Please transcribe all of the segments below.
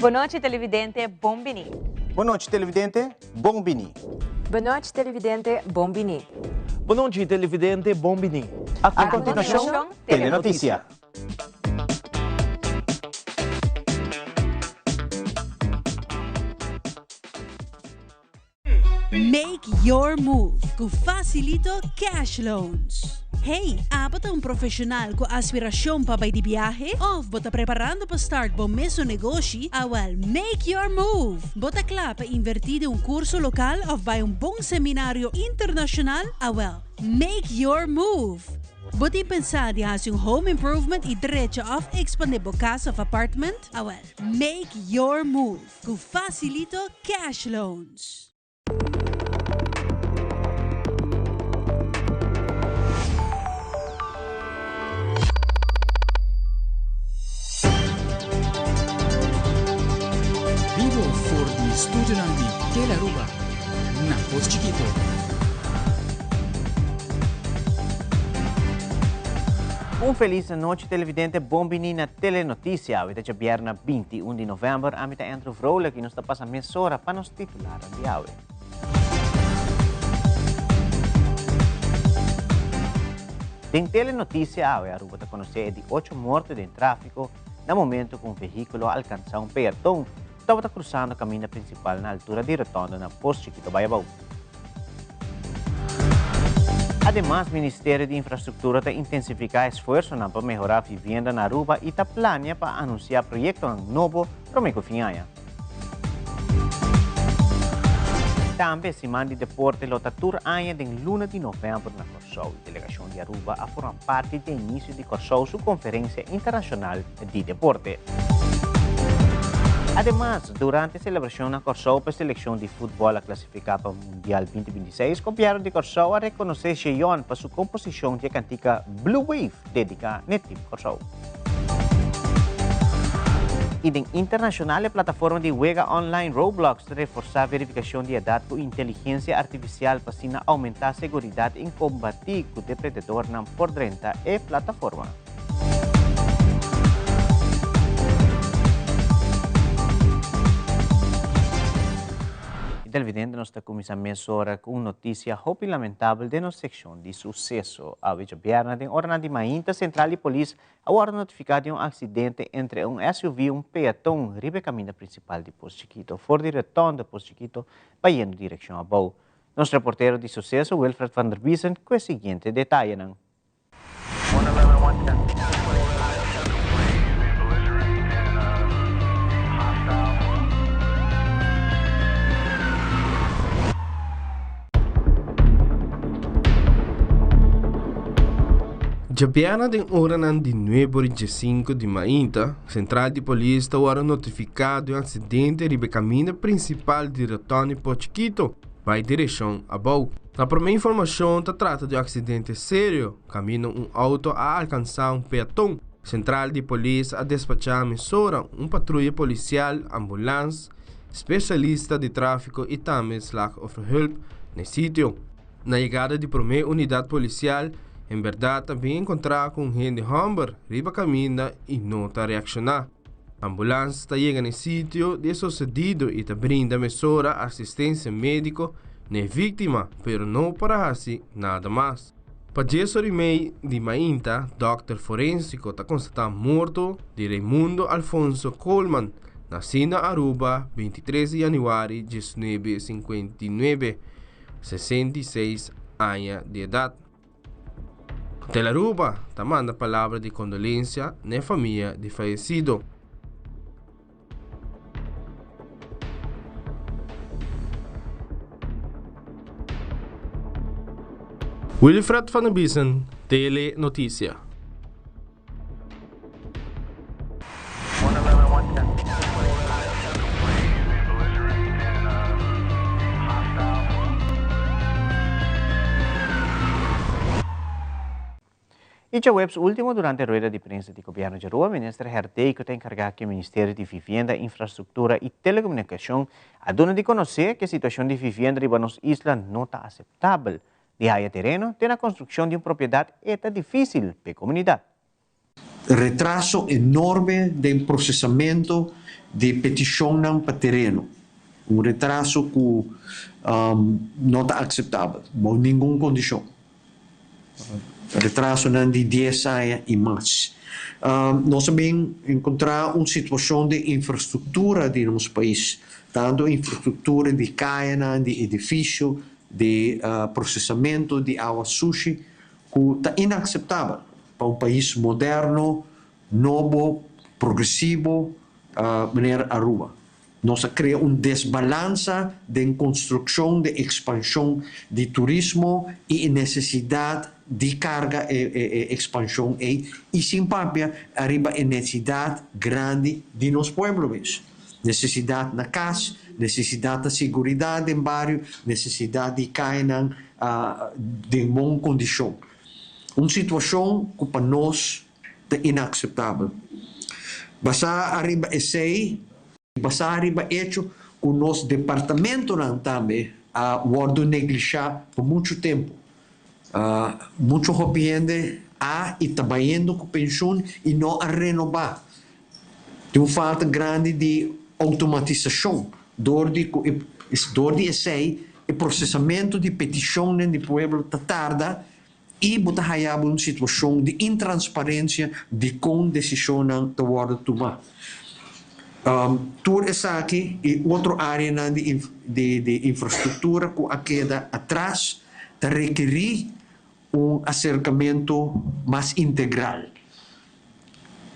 Bon nochi televidente, bon bini. Bon nochi televidente, bon bini. Bon nochi televidente, bon bini. Bon nochi televidente, bon bini. A continuacion, Telenoticia. Make your move ku Facilito Cash Loans. Hey, abo ta un profesional ku aspiracion pa bai di biahe? Of bo ta preparando pa start bo mesun negoshi? Awel, make your move! Bo ta kla pa inverti den un curso local of bai un bon seminario internacional? Awel, make your move! Bo tin pensa di hasi un home improvement y drecha of expande bo cas of apartment? Awel, make your move! Ku Facilito Cash Loans. Bibo for di studionan di Telearuba na Pos Chikito. Un felis anochi televidente, bon bini na Telenoticia. Awe ta djabièrnè 21 di novèmber, ami ta Andrew Vrolijk i nos ta pasa mesora pa nos titularnan di awe. Den Telenoticia awe Aruba ta konosé e di ocho morto den tráfiko na momento ku un vehíkulo a alkansá un peaton ku tabata krusando kaminda prinsipal na altura di rotònda na Pos Chikito Bayabou. Ademas, Ministerio di Infrastructura ta intensifica esfuerzonan pa mehora vivienda na Aruba y ta plania pa anuncia proyectonan nobo prome cu fin aña. Tambe, Siman di Deporte lo ta tur aña den luna di november na Corsou. E delegacion di Aruba a forma parti di e inicio di Corsou su Conferencia Internacional di Deporte. Ademas, durante e celebracion na Corsou pa e seleccion di futbol a clasifica pa Mundial 2026, Gobierno di Corsou a reconoce Sheyon pa su composicion di e cantica Blue Wave dedica n'e Team Corsou. Y den internacional e plataforma di wega online Roblox ta reforsa verificacion di edad cu inteligencia artificial pa asina aumenta seguridad y combati cu depredadornan por drenta e plataforma. Y televidente nos ta cuminsa mesora cu un noticia hopi lamentabel den nos seccion di suceso. Awe djabièrnè den oranan di mainta central di polis a wordo notifica di un accidente entre un SUV y un peaton riba e caminda principal di Pos Chikito for di rotonda Pos Chikito bayendo direccion abou. Nos reportero di suceso Wilfred van der Biesen cu e siguiente detayenan. Djabièrnè den oranan di nuebe ora i diesinku di mainta, sentral di polis ta wòrdu notifiká di un aksidente riba e kaminda prinsipal di Rotòni Pochikito bai direkshon abou. Na promé informashon ta trata di un aksidente serio kaminda un outo a alkansá un peaton. Sentral di polis a despachá mesora un patruya polisial, ambulans, spesialista di tráfiko i tambe slachtofferhulp na e sitio. Na yegada di promé unidat polisial, en bèrdat ta bin enkontrá ku un hende hòmber riba kaminda i no ta reakshoná. Ambulans ta yega na e sitio di e sosedido i ta brinda mesora asistensia médiko na e víktima, pero no por a hasi nada mas. Pa dies ora i mei di mainta, dòkter forénsiko ta konstatá morto di Raimundo Alfonso Koolman, nasí na Aruba 23 di yanüari 1959, 66 aña di edat. Telaruba ta manda palabra di kondolensia na e famia di fayesido. Wilfred van der Biesen, Tele Noticia. Y djaweps ultimo durante rueda di prensa di Gobierno djaruba, Minister Herdé cu ta encarga cu e Ministerio di Vivienda, Infrastructura y Telecomunicacion a duna di conoce cu e situacion di vivienda riba nos isla no ta aceptabel. Di haya tereno te na construccion di un propiedad e ta dificil p'e comunidad. Retraso enorme den procesamento di petishonnan pa tereno, un retraso ku no ta akseptabel bou ningun kondishon. Retrasonan di dies aña i mas. Nos a bin enkontrá un situashon den infrastruktura di nos pais, tantu infrastruktura di kayanan, di edifisio, di prosesamentu di awa sushi, ku ta inakseptabel pa un pais moderno, nobo, progresivo manera Aruba. Nos a krea un desbalansa den konstrukshon, den ekspanshon di turismo i e nesesidat di karga e ekspanshon ei i sin papia ariba e nesidat grandi di nos pueblo mes. Nesesidat na kas, nesesidat na siguridat den bario, nesesidat di kayanan den bon kondishon. Un situashon ku pa nos ta inakseptabel. Basá ariba esei, basá riba echo ku nos departamentonan tambe a wòrdu neglishá pa muchu tempu. Muchu hopi hende a i ta bayendo ku penshun i no a renobá. Tin un falta grandi di outomatisashon dor di ku dor di esei e prosesamentu di petishonnan di pueblo ta tarda I bo ta haya bo un situashon di intransparensia di kon desishonnan ta wòrdu tumá. Tur esaki i otro áreanan di di infrastruktura ku a keda atras ta rekerí un aserkamentu mas integral.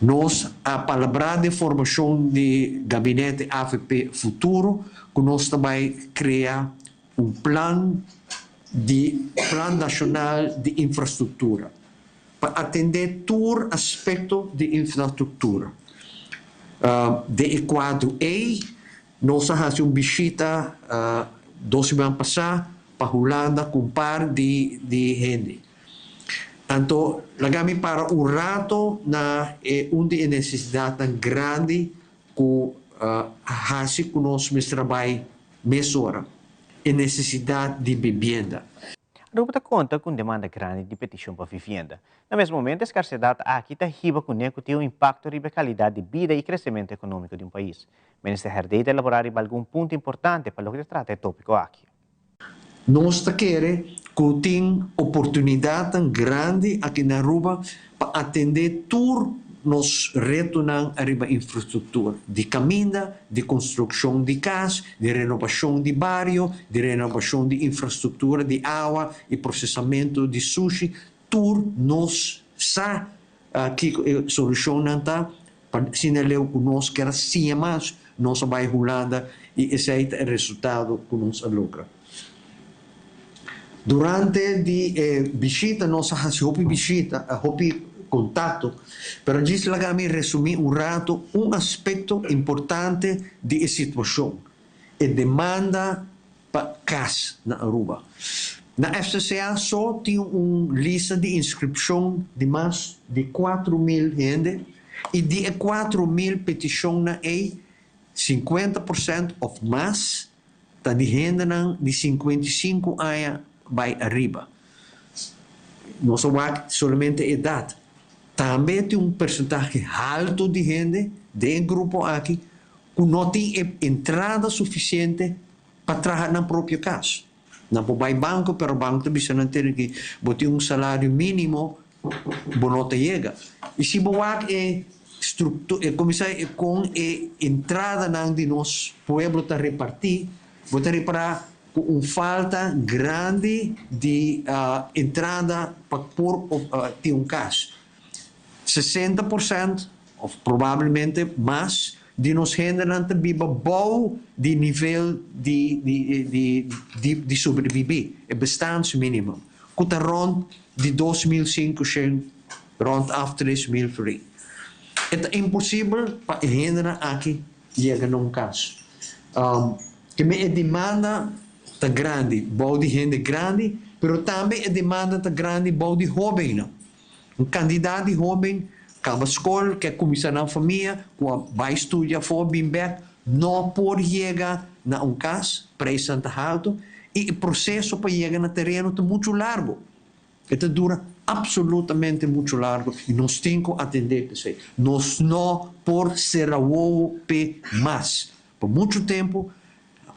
Nos a palabrá den formashon di Gabinete avp Futuro ku nos ta bai krea un plan di Plan Nashonal di Infrastruktura pa atendé tur aspekto di infrastruktura. Den e kuadro ei nos a hasi un bishita dos siman pasá pa Hulanda ku un par di di hende. Anto laga mi para un rato na e un di e nesesidatnan grandi ku a hasi ku nos mester a bai mesora, e nesesidat di bibienda. Aruba ta konta ku un demanda grandi di petishon pa vivienda. Na mes momento e skarsedat aki ta hiba kuné ku tin un impakto riba e kalidat di bida i kresementu ekonómiko di un pais. Minister Herdé ta elaborá riba algun punto importante pa loke ta trata e tópiko aki. Nos ta kere ku tin oportunidatnan grandi aki na Aruba pa atendé tur nos retonan ariba infrastruktura, di kaminda, di konstrukshon di kas, di renobashon di bario, di renobashon di infrastruktura di awa i prosesamentu di sushi, tur nos sa kiko e solushonnan ta. Pa asina leu ku nos ker a siña mas, nos a bai Hulanda i esei ta e resultado ku nos a logra. Durante di e bishita nos a hasi hopi bishita, hopi kontakto, pero djis laga mi resumí un rato un aspekto importante di e situashon, e demanda pa kas na Aruba. Na FCCA so tin un lista di inskripshon di mas di 4000 hende i di e 4000 petishonnan ei 50% òf mas ta di hendenan di 55 aña bai ariba. Nos a wak solamente edat. Tambe tin un persentahe haltu di hende den e grupo aki ku no tin e entrada sufisiente pa traha nan propio kas. Nan por bai banko pero banko ta bisa nan tene ki bo tin un salario minimo bo no ta yega. I si bo wak e struktu e kuminsá e kon e entradanan di nos pueblo ta repartí bo ta repará ku un falta grandi di entrada pa por tin un kas. 60% òf probablemente mas di nos hendenan ta biba bou di nivel di di sobrebibí, e bestaansminimum, ku ta rònt di 2500, rònt af 3000 florin. E ta imposibel pa e hendenan aki yega na un kas. Keme e demanda ta grandi bou di hende grandi, pero tambe e demanda ta grandi bou di hóbennan. Un kandidat di hóben kaba skol, ke kuminsá nan famia, ku a bai studia afó bin bèk, no por yega na un kas, preisnan ta haltu i e proseso pa yega na tereno ta muchu largu. E ta dura Absolutamente mucho largo y nos tin cu atende p'esey. Nos no por cera wowo p'e mas. Pa mucho tempo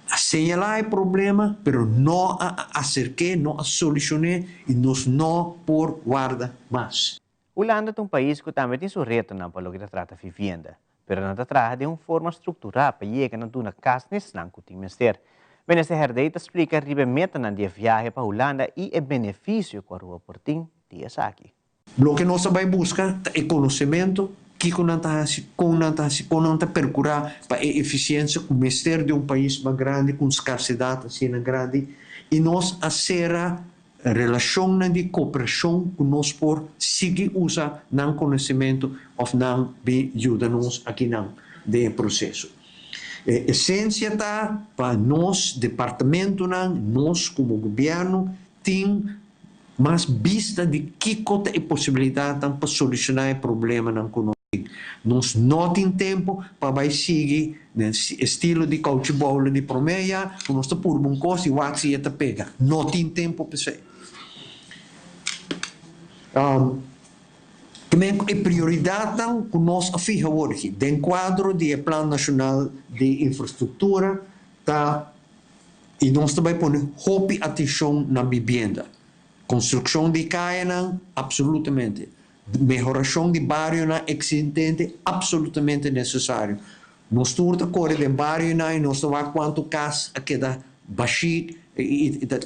a señala e problema pero no a acerk'e, no a solucion'e y nos no por warda mas. Hulanda ta un pais cu tambe tin su retonan pa loke ta trata vivienda, pero nan ta traha den un forma structura pa yega na duna cas n'esnan cu tin mester. Minister Herdey ta splica riba e metanan di e viahe pa Hulanda y e beneficio cu Aruba por tin di esaki. Loke nos ta bay busca ta e conocemento, kico nan ta haci, con nan ta haci, con nan ta percura pa e eficiencia cu mester di un pais mas grandi cu un scarcedad asina grandi y nos a cera Relashonnan di kooperashon ku nos por sigui usa nan konosementu òf nan bin yuda nos akinan den e proseso. E esensia ta pa nos departamentunan, nos komo gobièrnu tin mas bista di kiko ta e posibilidatnan pa solushoná e problemanan ku nos tin. Nos no tin tempu pa bai sigui den estilo di kouchi boulo di promé ya ku nos ta purba un kos i wak si e ta pega. No tin tempu p'esei. Kimen ku e prioridatnan ku nos a fiha awor aki den kuadro di e Plan Nashonal di Infrastruktura ta i nos ta bai pone hopi atenshon na bibienda. Konstrukshon di kayanan, apsolutamente. Mehorashon di barionan eksistente apsolutamente nesesario. Nos tur ta kore den barionan i nos ta wak kuantu kas a keda bashí i ta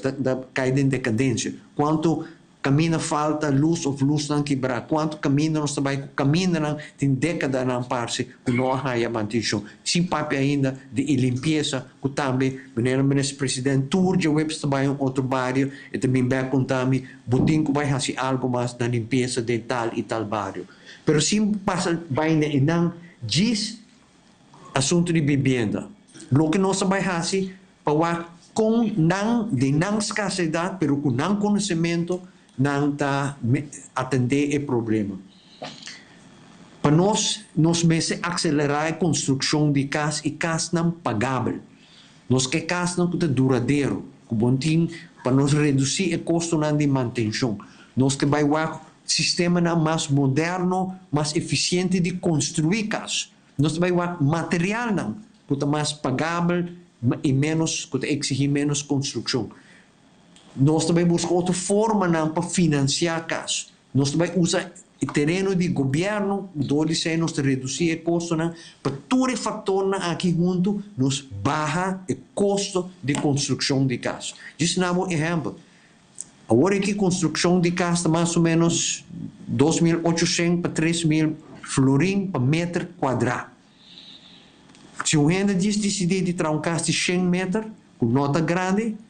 kai den dekadensia, kuantu kaminda falta lus òf lusnan kibrá, kuantu kaminda nos ta bai ku kamindanan tin dékadanan parse ku no a haña mantenshon. Sin papia ainda di e limpiesa ku tambe manera Minister President tur djaweps ta bai un otro bario e ta bin bèk konta mi Bo tin ku bai hasi algu mas na limpiesa den tal i tal bario. Pero sin pasa bai na enan djis asuntu di bibienda. Loke nos a bai hasi pa wak kon nan den nan skarsedat pero ku nan konosementu nan ta atendé e problema. Pa nos, nos mester akselerá e konstrukshon di kas i kasnan pagabel. Nos ke kasnan ku ta duradero, ku bon tin pa nos redusí e kostonan di mantenshon. Nos ke bai wak sistemanan mas moderno, mas efisiente di konstruí kas. Nos ta bai wak materialnan ku ta mas pagabel i ménos ku ta eksigí ménos konstrukshon. Nos ta bai buska otro formanan pa finansiá kas. Nos ta bai usa e tereno di gobièrnu, dor di esei nos ta redusí e kostonan. Pa tur e faktornan aki huntu nos baha e kosto di konstrukshon di kas. Djis na bo ehèmpel, awor aki konstrukshon di kas ta mas o ménos 2800 pa 3000 florin pa meter kuadrá. Si un hende djis disidí di traha un kas di shen meter, ku no ta grandi,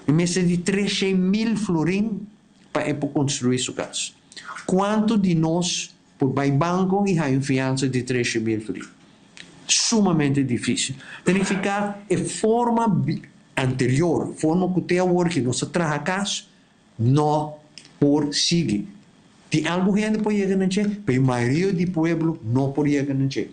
E mester di 300.000 florin pa e por construi su cas. Cuanto di nos por bay banco y haya un fianza di 300.000 florin? Sumamente dificil. Ta nifica e forma anterior, forma cu te awor ki nos ta traha cas, no por sigui. Tin algun hende por yega na dje, pero e mayoria di pueblo no por yega na dje.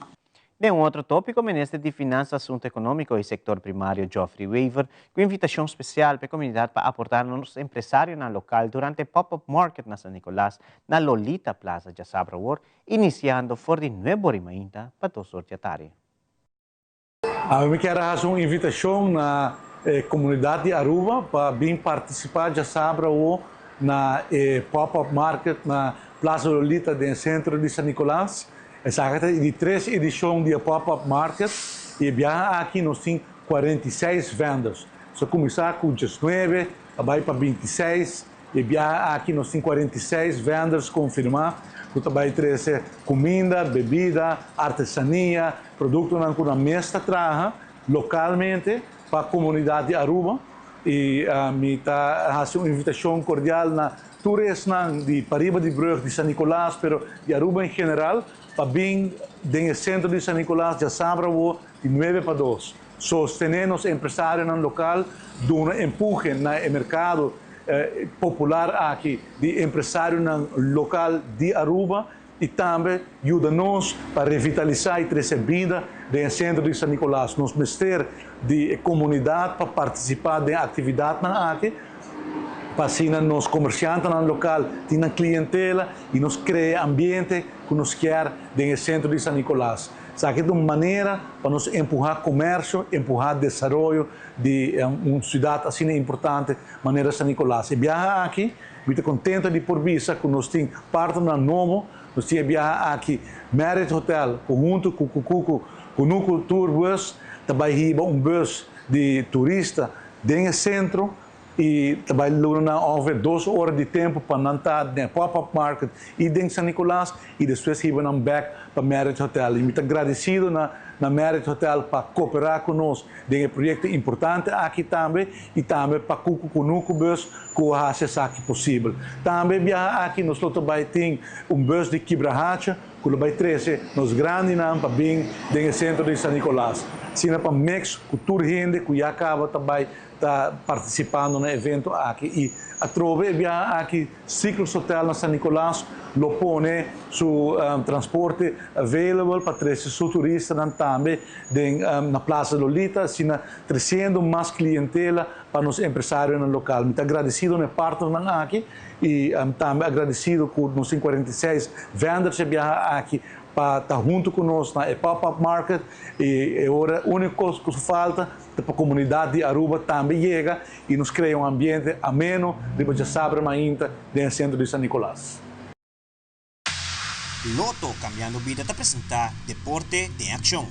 Den un otro tópiko, Minister di Finansa, Asuntu Ekonómiko i Sektor Primario Geoffrey Wever ku invitashon spesial pa e komunidat pa aportá nos empresarionan lokal durante e Pop-Up Market na San Nicolas na Lolita Plaza djasabra awor, inisiando for di nuebe ora i mainta pa dos or di atardi. Awe mi kier a hasi un invitashon na e komunidat di Aruba pa bin partisipá djasabra awor na e Pop-Up Market na Plaza Lolita den sentro di San Nicolas. Esaki ta e di tres edishon di e Pop-Up Market i e biaha aki nos tin 46 vendors. Nos a kuminsá ku 19, a bai pa 26 i e biaha aki nos tin 46 vendors konfirmá ku ta bai trese kuminda, bebida, artesania, produktonan ku nan mes ta traha lokalmente pa komunidat di Aruba. I mi ta hasi un invitashon kordial na Tur esnan di pariba di brug di San Nicolas, pero di Aruba en general, pa bin den e centro di San Nicolas djasabra awo di nuebe pa dos. Sostene nos empresarionan local, duna empuje na e mercado popular aki di empresarionan local di Aruba y tambe yuda nos pa revitalisa y trece bida den e centro di San Nicolas. Nos mester di e comunidad pa participa den actividadnan aki. pa asina nos comerciantenan local tin nan clientela y nos crea ambiente cu nos kier den e centro di San Nicolas. Esaki ta un manera pa nos empuha comercio, empuha desaroyo di un ciudad asina importante manera San Nicolas. E biaha aki mi ta contento di por bisa cu nos tin partnernan nobo, nos tin e biaha aki Marriott Hotel cu hunto cu Cucucu Cunucu Tour Bus ta bay hiba un bus di turista den e centro y ta bay luna nan ongeveer dos ora di tempo pa nan ta den e pop-up market y den San Nicolas y despues hiba nan bek pa Marriott Hotel. Y mi ta gradecido na na Marriott Hotel pa coopera cu nos den e proyecto importante aki tambe y tambe pa Cucu Cunucu Bus cu a haci esaki posibel. Tambe e biaha aki nos lo ta bay tin un bus di Kibrahacha cu lo bay trece nos grandinan pa bin den e centro di San Nicolas. Asina pa mix cu tur hende cu ya caba ta bay ta participando na evento aki y atrobe e biaha aki Ciclos Hotel na San Nicolas lo pone su transporte available pa trece su turistanan tambe den na Plaza Lolita asina treciendo mas clientela pa nos empresarionan local. Mi ta agradecido na e partnernan aki y tambe agradecido cu nos tin 46 vendors e biaha aki pa ta hunto cu nos na e pop-up market y e ora unico cos cu falta Ta pa comunidad di Aruba tambe yega y nos crea un ambiente ameno riba djasabra mainta den e centro di San Nicolas. Lotto Cambiando Bida ta presenta Deporte den Accion.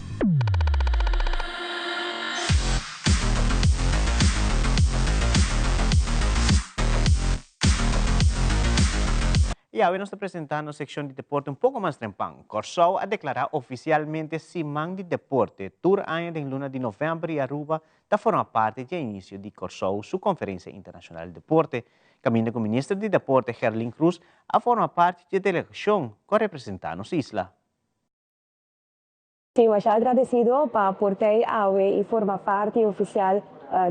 I awe nos ta presentá nos sekshon di deporte un poko mas trempan. Kòrsou a deklará ofisialmente Siman di Deporte tur aña den luna di novèmber i Aruba ta forma parti di e inisio di Kòrsou su Konferensia Internashonal di Deporte, kaminda ku Minister di Deporte Gerlin Croes a forma parti di e delegashon ku a representá nos isla. Sí, masha agradecido pa por tei awe y forma parti oficial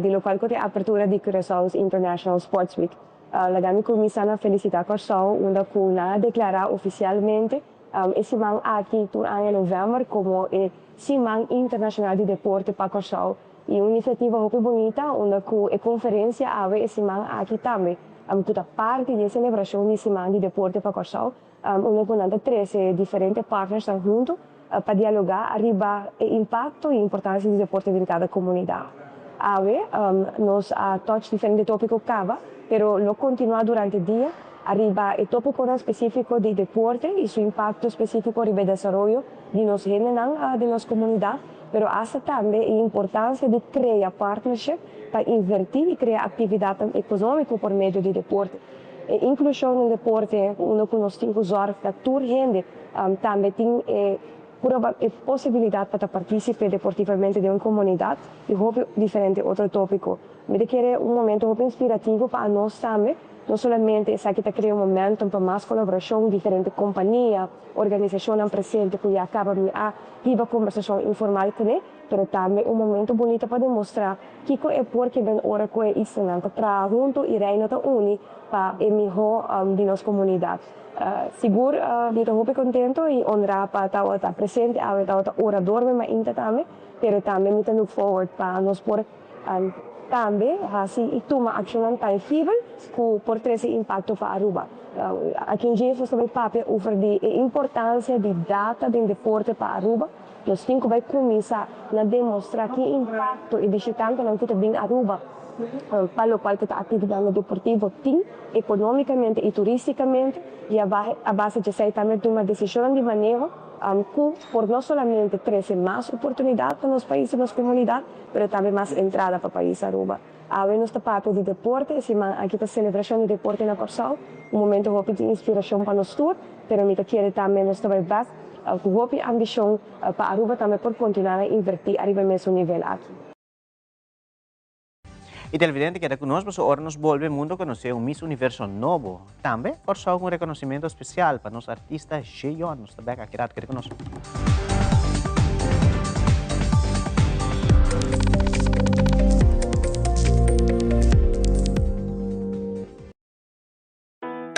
di locual cu ta e apertura di Curaçao's International Sports Week. Laga mi cuminsa na felicita Corsou unda cu nan a declara oficialmente e siman aki tur aña november como e Siman Internacional di Deporte pa Corsou. Y un iniciativa hopi bunita unda cu e conferencia awe e siman aki tambe cu ta parti di e celebracion di Siman di Deporte pa Corsou. Unda ku nan ta trese diferente partnersnan huntu pa dialogá ariba e impakto i importansia di deporte den kada komunidat. Awe nos a touch diferente tópiko kaba, pero lo kontinuá durante dia ariba e tópikonan spesífiko di deporte i su impakto spesífiko riba e desaroyo di nos hendenan den nos komunidat, pero asta tambe e importansia di krea partnership pa invertí i krea aktividatnan ekonómiko por medio di deporte. E inklushon den deporte, unda ku nos tin ku zòrg pa tur hende tambe tin e e posibilidat pa ta partísipe deportivamente den un komunidat i hopi diferente otro tópiko. Mi ta kere un momento hopi inspirativo pa anos tambe, no solamente esaki ta krea un momentum pa mas kolaborashon, diferente kompania, organisashonnan presente ku ya kaba mi a hiba kombersashon informal kuné, pero tambe un momento bunita pa demostrá Kiko e por ke den ora ku e islanan ta traha huntu i Reino ta uni pa e mihó di nos komunidat. Sigur mi ta hopi kontentu i onrá pa tabata presente awe, tabata orador mi mainta tambe, pero tambe mi ta look forward pa nos por tambe hasi i tuma akshonnan tangibel ku por trese impakto pa Aruba. Aki un dje nos ta bai papia over di e importansia di data den deporte pa Aruba. Nos tin ku bai kuminsá na demostrá ki impakto e bishitantenan ku ta bin Aruba pa lokual ku ta aktividatnan deportivo tin ekonómikamente i turístikamente i a base djesei tambe tuma desishonnan di maneho ku por no solamente trese mas oportunidat pa nos pais i nos komunidat pero tambe mas entrada pa pais Aruba. Awe nos ta papia di deporte, e siman aki ta selebrashon di deporte na Kòrsou, un momento hopi di inspirashon pa nos tur, pero mi ta kere tambe nos ta bai bèk ku hopi ambishon pa Aruba tambe por kontinuá na invertí ariba e mesun nivel aki. E televidente keda ku nos pasobra ora nos bolbe mundo konosé un Miss Universo nobo. Tambe Kòrsou ku un rekonosimento spesial pa nos artista Jeyon. Nos ta bèk aki rato, keda ku nos.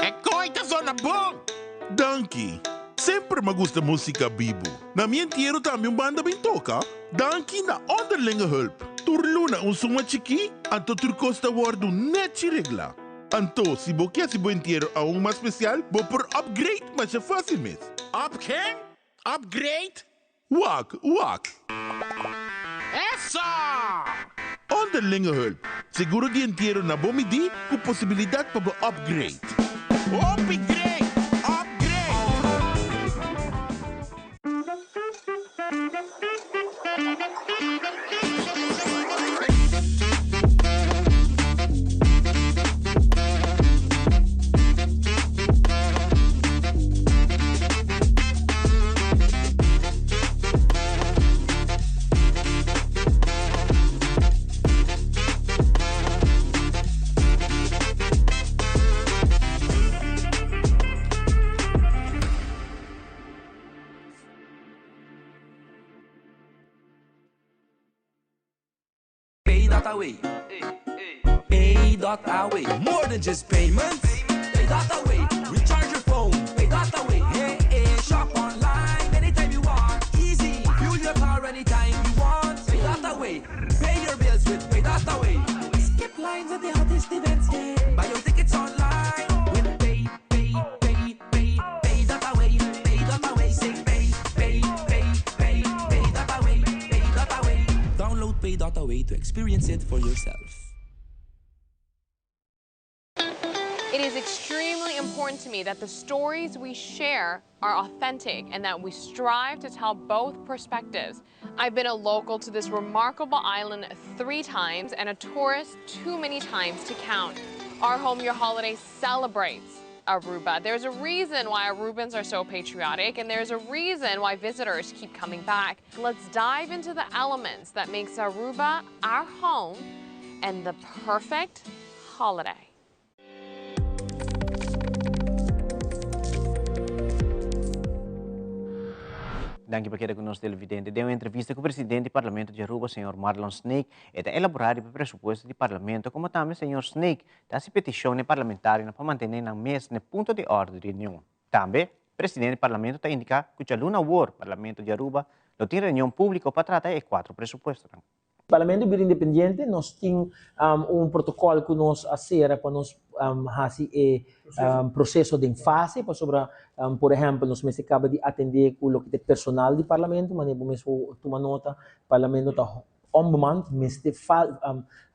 E koi ta zona bon! Danki! Semper m'a gusta musica bibu. Na mi entiero tambe un banda bin toca. Danki na Onderlinge Hulp. Tur luna un suma chikí, anto tur kos ta wordu nechi regla. Anto, si bo ke hasi bo entiero aun mas spesial, bo por upgrade masha fásil mes. Up ken? Upgrade? Wak, wak! Eso! Onderlinge hulp, seguro di entiero na bo midí ku posibilidat pa bo upgrade. Hopi great! Upgrade! Pay.away. Pay.away. More than just payments. Pay.away. Recharge your phone. Pay.away. Hey, hey. Shop online anytime you want. Easy. Fuel your car anytime you want. Pay.away. Pay your bills with Pay.away. Skip lines at the hottest events. Yeah. Buy your tickets online with Pay, Pay, Pay, Pay, Pay.away. Pay.away. Say Pay, Pay, Pay, Pay, Pay.away. Pay.away. Download Pay.away to experience it for yourself. It is extremely important to me that the stories we share are authentic and that we strive to tell both perspectives. I've been a local to this remarkable island three times and a tourist too many times to count. Our Home Your Holiday celebrates Aruba. There's a reason why Arubans are so patriotic and there's a reason why visitors keep coming back. Let's dive into the elements that makes Aruba our home and the perfect holiday. Danki pa keda ku nos televidente. Den un entrevista ku presidente di Parlamento di Aruba, señor Marlon Sneek, e ta elaborá riba e presupuesto di Parlamento, komo tambe señor Sneek ta hasi petishon na e parlamentarionan pa mantené nan mes na e punto di òrdu di reunion. Tambe, presidente di Parlamento ta indiká ku djaluna awor Parlamento di Aruba lo tin reunion públiko pa trata e kuatro presupuestonan. Parlamento bira independiente, nos tin un protocol cu nos a cera pa nos haci e proceso den fase, pasobra por ehempel nos mester caba di atende cu loke ta e personal di Parlamento, manera bo mes por tuma nota, Parlamento ta onbemand, mester fal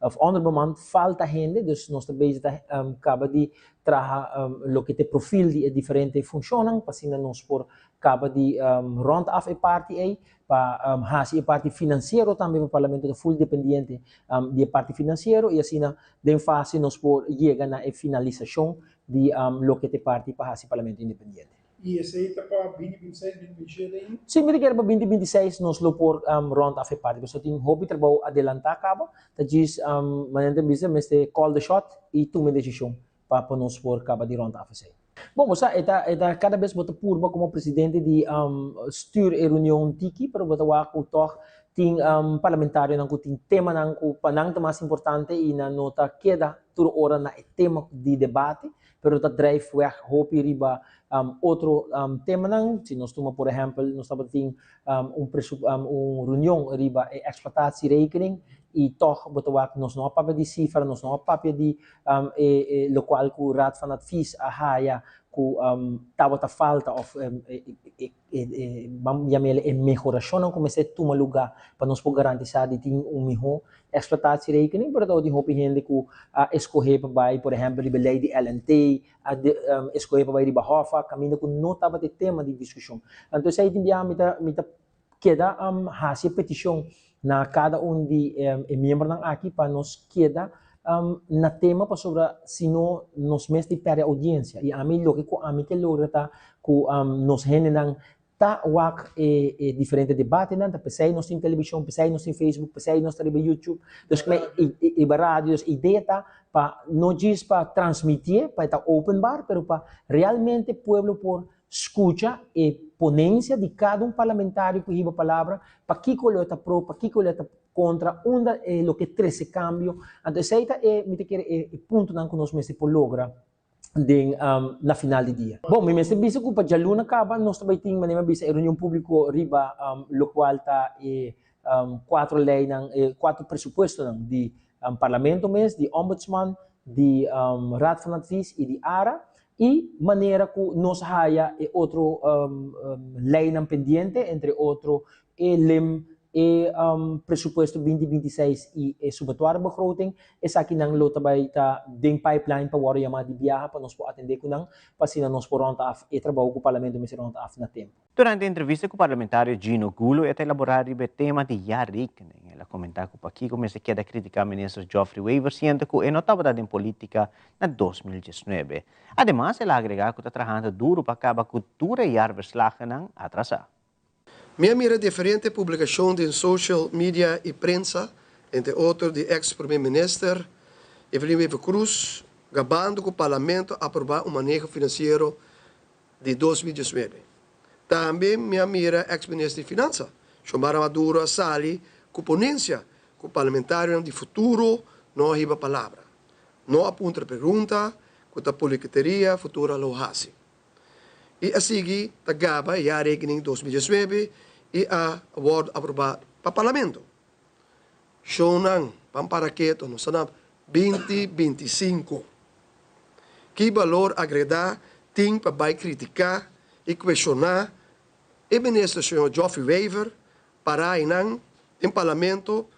of onderbemand, falta hende, dus nos ta bezig ta caba di traha loke ta e profil di e diferente funcionnan pa asina nos por caba di rond af e parti ey pa hasi e parti finansiero tambe pa Parlamento ta full dependiente di e parti finansiero y asina den fase nos por yega na e finalisashon di loke ta e parti pa hasi Parlamento independiente. Y esey ta pa binti binti seis, binti binti shete ainda? Si, mi ta kere pa binti binti seis nos lo por rond af e parti pasobra tin hopi trabou adelanta caba, ta djis manera ta bisa mester call the shot y tuma e decision pa pa nos por kaba di rond af esei. Bon, bo sa, e ta, e ta kada bes bo ta purba komo presidente di stuur e reunion tiki, pero bo ta wak ku tòg tin parlamentarionan ku tin temanan ku pa nan ta mas importante i nan no ta keda tur ora na e tema di debate, pero ta drijf weg hopi riba otro temanan. Si nos tuma por ehèmpel, nos tabata tin un un reunion riba e exploitatierekening i tòg bo ta wak nos no a papia di sifra, nos no a papia di e e lokual ku Raad van Advies a haya ku tabata falta òf e e ban yam'el e mehorashonnan ku mester tuma lugá pa nos por garantisá di tin un mihó exploitatierekening, pero tabatin hopi hende ku a eskohé pa bai por ehèmpel riba e lei di LNT, a eskohé pa bai riba Hoffa, kaminda ku no tabata e tema di diskushon. Anto esei tin biaha mi ta mi ta keda hasi e petishon na kada un di e miembronan aki pa nos keda na tema pasobra si no nos mes ta pèrdè oudiensia i ami loke ku ami ke logra ta ku nos hendenan ta wak e e diferente debatenan ta p'esei nos tin televishon p'esei nos tin Facebook p'esei nos ta riba YouTube dus riba radio dus idea ta pa no djis pa transmitié pa e ta openbaar pero pa realmente pueblo por Skucha e ponensia di kada un parlamentario ku hiba palabra, pakiko lo e ta pro, pakiko lo e ta kontra, unda e lo ke trese kambio. Anto esei ta e, mi ta kere, e puntonan ku nos mester por logra den na final di dia. Bon, mi mester bisa ku pa djaluna kaba nos ta bai tin, manera mi a bisa, e reunion públiko riba lokual ta e kuatro leinan, e kuatro presupuestonan di Parlamento mes, di Ombudsman, di Raad van Advies y di ARA y manera cu nos haya e otro leynan pendiente, entre otro e lim, e presupuesto 2026 y e subatwarebegroting, esakinan lo ta bay ta den pipeline pa worde yama di biaha pa nos por atende cu nan, pa asina nos por rond af e trabou cu Parlamento mester rond af na tempo. Durante entrevista ku parlamentario Gino Gulo e ta elaborá riba e tema di jaarrekening. El a komentá ku pakiko mester keda kritiká minister Geoffrey Wever siendo ku e no tabata den polítika na 2019. Ademas el a agregá ku ta trahando duru pa kaba ku tur e jaarverslagennan atrasá. Mi a mira diferente publicacion den social media y prensa, entre otro di ex Prome Minister Evelyn Wever-Croes, gabando cu Parlamento a aproba un maneho financiero di 2019. Tambe mi a mira ex Minister di Finansa, Xiomara Maduro a sali cu ponencia cu parlamentarionan di futuro no a hiba palabra, no a puntra pregunta cu ta politikeria futuro lo haci. Y a sigui ta gaba e jaarrekening 2019 y a wordo aproba pa Parlamento. Shownan pan para keto nos ta na 2025. Ki balor agreda tin pa bai critica y cuestiona e minister señor Geoffrey Wever para eynan den Parlamento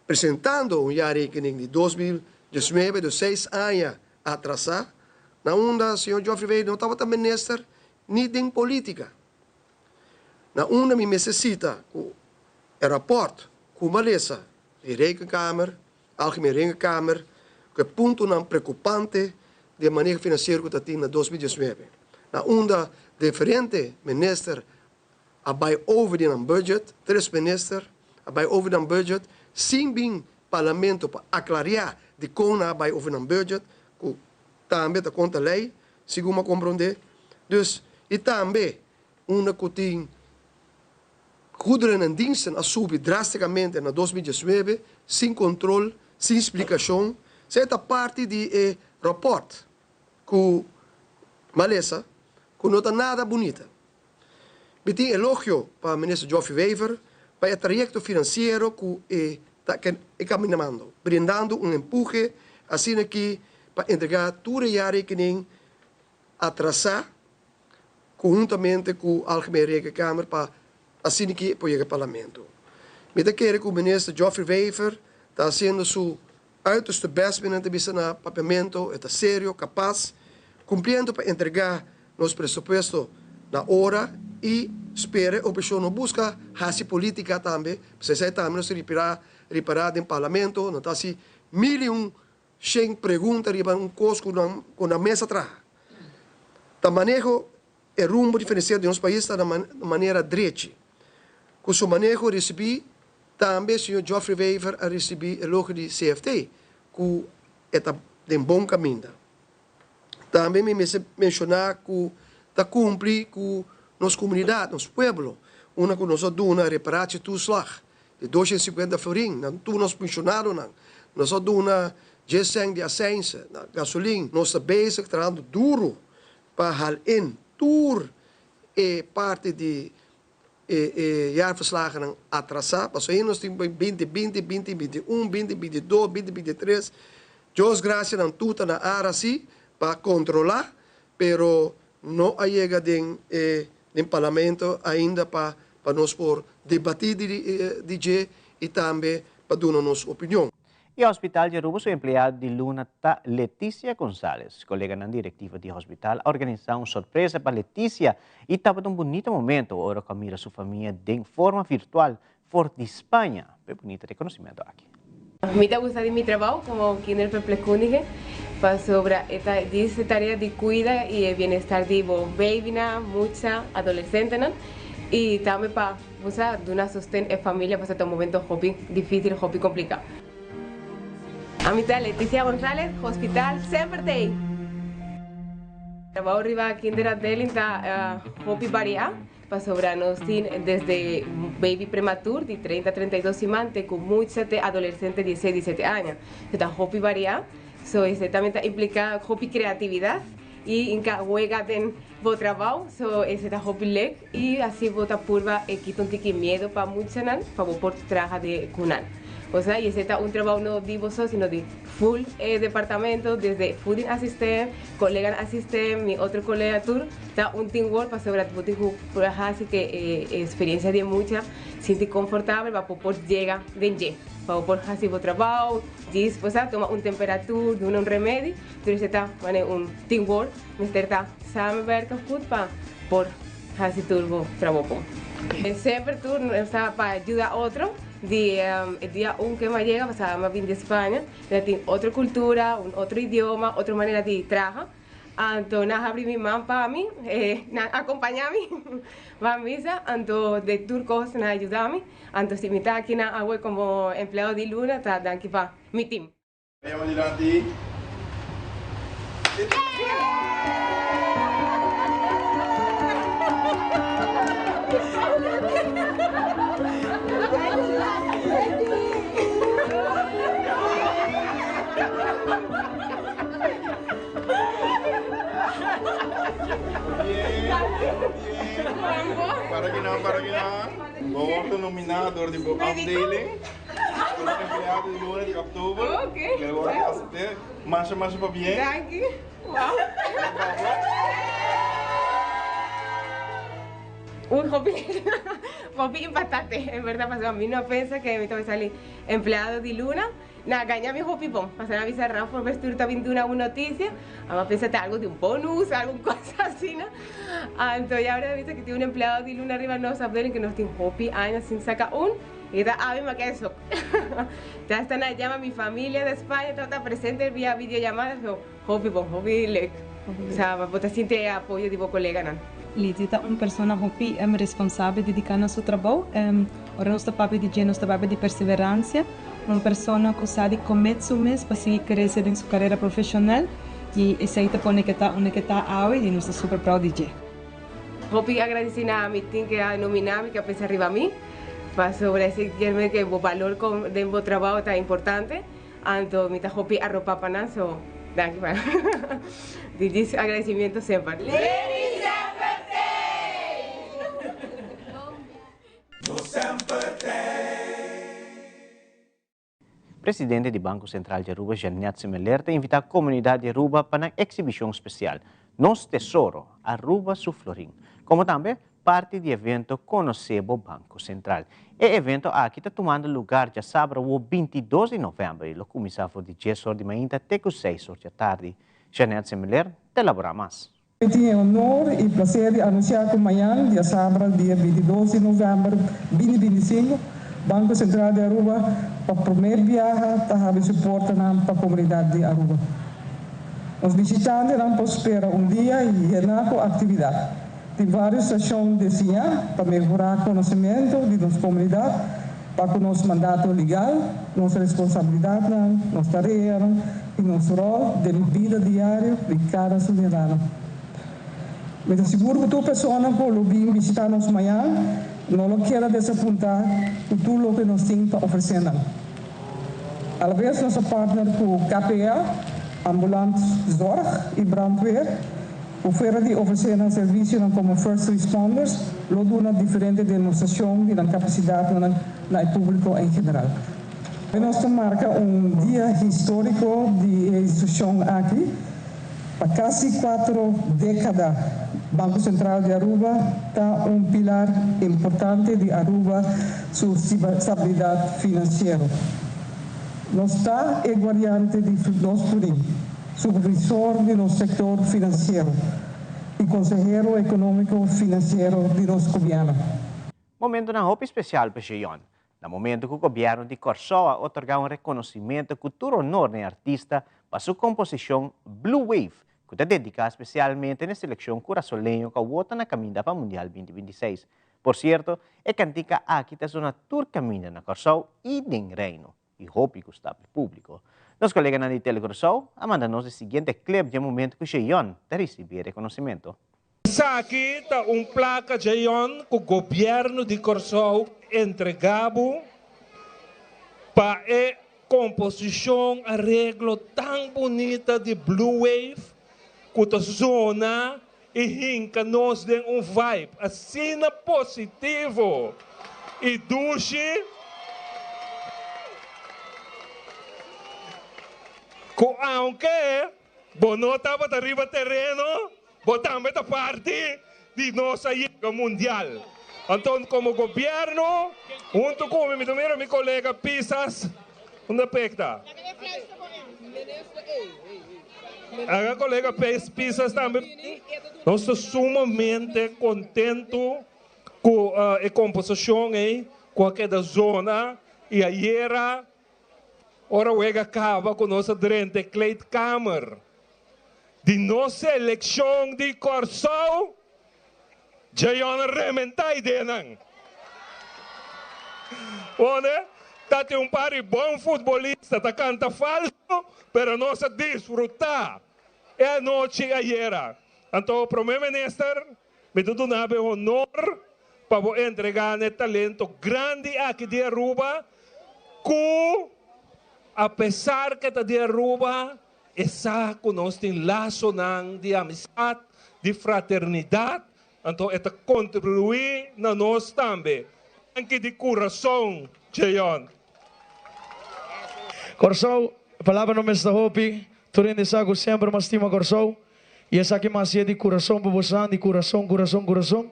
presentando un jaarrekening di 2019, dus seis aña atrasa, na unda señor Geoffrey Wever no tabata minister ni den politica. Na unda mi mester cita cu e rapport cu mi a lesa di Rekenkamer, Algemeen Rekenkamer, cu e puntonan preocupante di e maneho financiero cu ta tin na 2019, na unda diferente minister a bay over di nan budget, tres minister a bay over di nan budget sin bin Parlamento pa aclaria dicon nan a bay over nan budget, cu tambe ta contra ley, segun mi a comprende. Dus, y tambe unda cu tin goederen en diensten a subi drasticamente na 2019, sin control, sin splicacion. Esey ta parti di e rapport cu mi a lesa, cu no ta nada bunita. Mi tin elogio pa Minister Geoffrey Wever pa e trayecto financiero cu e ta caminando, brindando un empuhe asina aki pa entrega tur e jaarrekening atrasa conhuntamente cu Algemeen Rekenkamer pa asina aki por yega Parlamento. Mi ta kere cu Minister Geoffrey Wever ta haciendo su uiterste best, mi nan ta bisa na Papiamento, e ta serio, capaz, cumpliendo pa entrega nos presupuesto na ora y spera e oposicion no busca haci politica tambe, pasobra esey tambe nos ta ripara den Parlamento, nan ta haci mil y un shen pregunta riba un cos cu nan cu nan mes a traha. Ta maneho e rumbo di financiero di nos pais ta na manera drechi. Cu su maneho ricibi tambe señor Geoffrey Wever a ricibi elogio di CFT cu e ta den bon caminda. Tambe mi mester menciona cu ta cumpli cu nos comunidad, nos pueblo, unda cu nos a duna reparatietoeslag di 250 florin na tur nos pensionadonan. Nos a duna 10 cent di accijnse na gasolin. Nos ta bezig trahando duro pa haal in tur e parti di e jaarverslagennan atrasa. Pasobra ahi nos tin 2020, 2021, 2022, 2023. Dios gracia nan tur ta na ara si pa controla, pero no a yega den e den Parlamento ainda pa pa nos por debati di di dje y tambe pa duna nos opinion. E hospital di Aruba su empleado di luna ta Leticia Gonzalez. Coleganan directiva di hospital a organisa un sorpresa pa Leticia y tabata un bunita momento ora cu a mira su famia den forma virtual for di Spaña pa e bunita reconocimento aki. Mi ta gusta di mi trabou como kinderverpleegkundige pasobra e ta djis e tarea di cuida y e bienestar di bo babynan, mucha, adolecentenan y tambe pa bo sa duna sosten e familia pasobra ta un momento hopi dificil, hopi complica. Ami ta Leticia Gonzalez, Hospital semper t'ey! Trabou riba kinderafdeling ta hopi varia. Pasobra nos tin desde baby prematur di 30, 32 siman te ku mucha te adolecente 16, 17 aña. So ta hopi varia. So esei tambe ta implica hopi creatividad y inca wega den bo trabou. So esei ta hopi leuk y asi bo ta purba e kita un tiki miedo pa muchanan pa bo por traha de ku nan. Osea, y esey ta un trabao no di boso, sino di full e departamento, desde voeding assistent, coleganan assistent, mi otro colega tur, ta un teamwork pasobra bo tin cu por haci cu e experiencia di e mucha sinti comfortabel pa bo por yega den dje, pa bo por haci bo trabao, djis, osea, tuma un temperatur, duna un remedi, tur esey ta manera un teamwork, mester ta samenwerken goed pa por Hasi tur bo trabou bon. Semper tur sa pa yuda otro. Di e dia un ke mi a yega pasaba mi a bin di Spaña, mi a tin otro kultura, un otro idioma, otro manera di traha. Anto nan habri mi man pa mi, nan akompaña mi pa misa, anto den tur kos nan a yuda mi. Anto si mi ta akinan awe komo empleado di luna ta danki pa mi tim. Para ki nan, para ki nan. Bo wordo nomina door di bo afdeling. Como empleado di luna di october. Ok. Pero bo a acepté. Masha masha pabien. Danki. Wow. Un hopi hopi impactante en verdad pasobra mi no a pensa que mi ta sali empleado di luna. Na gaña mi hopi bon pasobra a bisa Rafa Bestuur ta bin duna un noticia a pensa ta algo di un bonus algun cosa asina. Anto ya ora a bisa que tin un empleado di luna riba nos afdeling que nos tin hopi aña sin saca un. Y ta abi ma keda shock. Ta esta na yama mi familia na Spaña tabata presente via videollamada so hopi bon, hopi leuk. Sa bo ta sinti e apoyo di bo coleganan. Lidia ta un persona hopi responsabel, dedica na su trabou. Ora nos ta papia di dje nos ta papia di perseverancia. Un persona cu sa di comet su mes pa sigui crece den su carera profesional y esey ta pone ke ta unda ke ta awe y nos ta super proud di dje. Hopi agradeci na mi tin ke a nomina mi ke a pensa riba mi pasobra esey kier men ke bo balor con den bo trabao ta importante anto mi ta hopi aropa pa nan so danki pa di djis agradecimiento semper. Presidente di Banco Central di Aruba, Jeanette Semeleer, ta invita comunidad di Aruba pa nan exhibicion special, Nos Tesoro, Aruba su Florin, como tambe parti di evento Conoce bo Banco Central. E evento aki ta tumando lugar djasabra wo 22 di november y lo cuminsa for di dies or di mainta te cu seis or djatardi. Jeanette Semeleer ta elabora mas. Mi tin e honor y placer di anuncia cu mañan, diasabra, dia 22 di november 2025, Banco Central di Aruba pa prome biaha ta habri su portanan pa comunidad di Aruba. Nos bishitantenan por spera un dia yena cu actividad. Tin varios stacion desiña pa mehora conocimento di nos comunidad pa cu nos mandato legal, nos responsabilidadnan, nos tareanan y nos rol den bida diario di cada ciudadano. Mi ta sigur cu tur persona cu lo bin bishita nos mañan no lo keda desapunta cu tur loke nos tin pa ofrece nan. Alabes nos a partner cu KPA, Ambulant Zorg y Brandweer. Ku fuera di ofresé nan servisionan komo first responders, lo duna diferente demostrashon di nan kapasidatnan na e públiko en general. Nos ta marka un dia históriko di e institushon aki. Pa kasi kuatro dékada, Banko Sentral di Aruba ta un pilar importante di Aruba su stabilidat finansiero. Nos ta e guardiante di nos purin. Supervisor di nos sector financiero y consehero economico financiero di nos gobierno. Momentonan hopi special pa Jeon. Na momento cu gobierno di Corsou a otorga un reconocimento cu tur honor na e artista pa su composicion Blue Wave cu ta dedica specialmente na e seleccion curasoleño cu awor ta na caminda pa Mundial 2026. Por cierto, e cantica aki ta zona tur caminda na Corsou y den Reino. y hopi gusta p'e publico. Nos coleganan di Tele Curaçao a manda nos e siguiente clip dje momento cu Jeyon ta ricibi e reconocimento. Esaki ta un plaka Jeyon ku gobièrnu di Kòrsou entregá bo pa e komposishon areglo tan bunita di Blue Wave ku ta zona i hinka nos den un vibe asina positivo i dushi. Ku aunke bo no tabata riba tereno, bo tambe ta parti di nos a yega mundial. Anto komo gobièrnu, huntu ku mi, mi ta mira mi kolega Pisas, unda pek ta? Aga kolega Pisas tambe. Nos ta sumamente kontentu ku e komposashon ei ku a keda zona i ayera Ora wega kaba ku nos a drenta e kleedkamer di nos selekshon di Kòrsou, Djayon a rementá ideanan. Pone, ta tin un par di bon futbolista ta kanta falsu, pero nos a disfrutá e anochi ayera. Anto Prome Minister, mi ta duna bo e honor pa bo entregá na e talento grandi aki di Aruba ku apesar ke ta di Aruba e sa ku nos tin lasonan di amistat, di fraternidat, anto e ta kontribuí na nos tambe. Danki di kurason, Jeon. Kòrsou, palabra no mester hopi, tur hende sa ku semper m'a stima Kòrsou. I esaki mi hasié di kurason pa bosan, di kurason, kurason, kurason.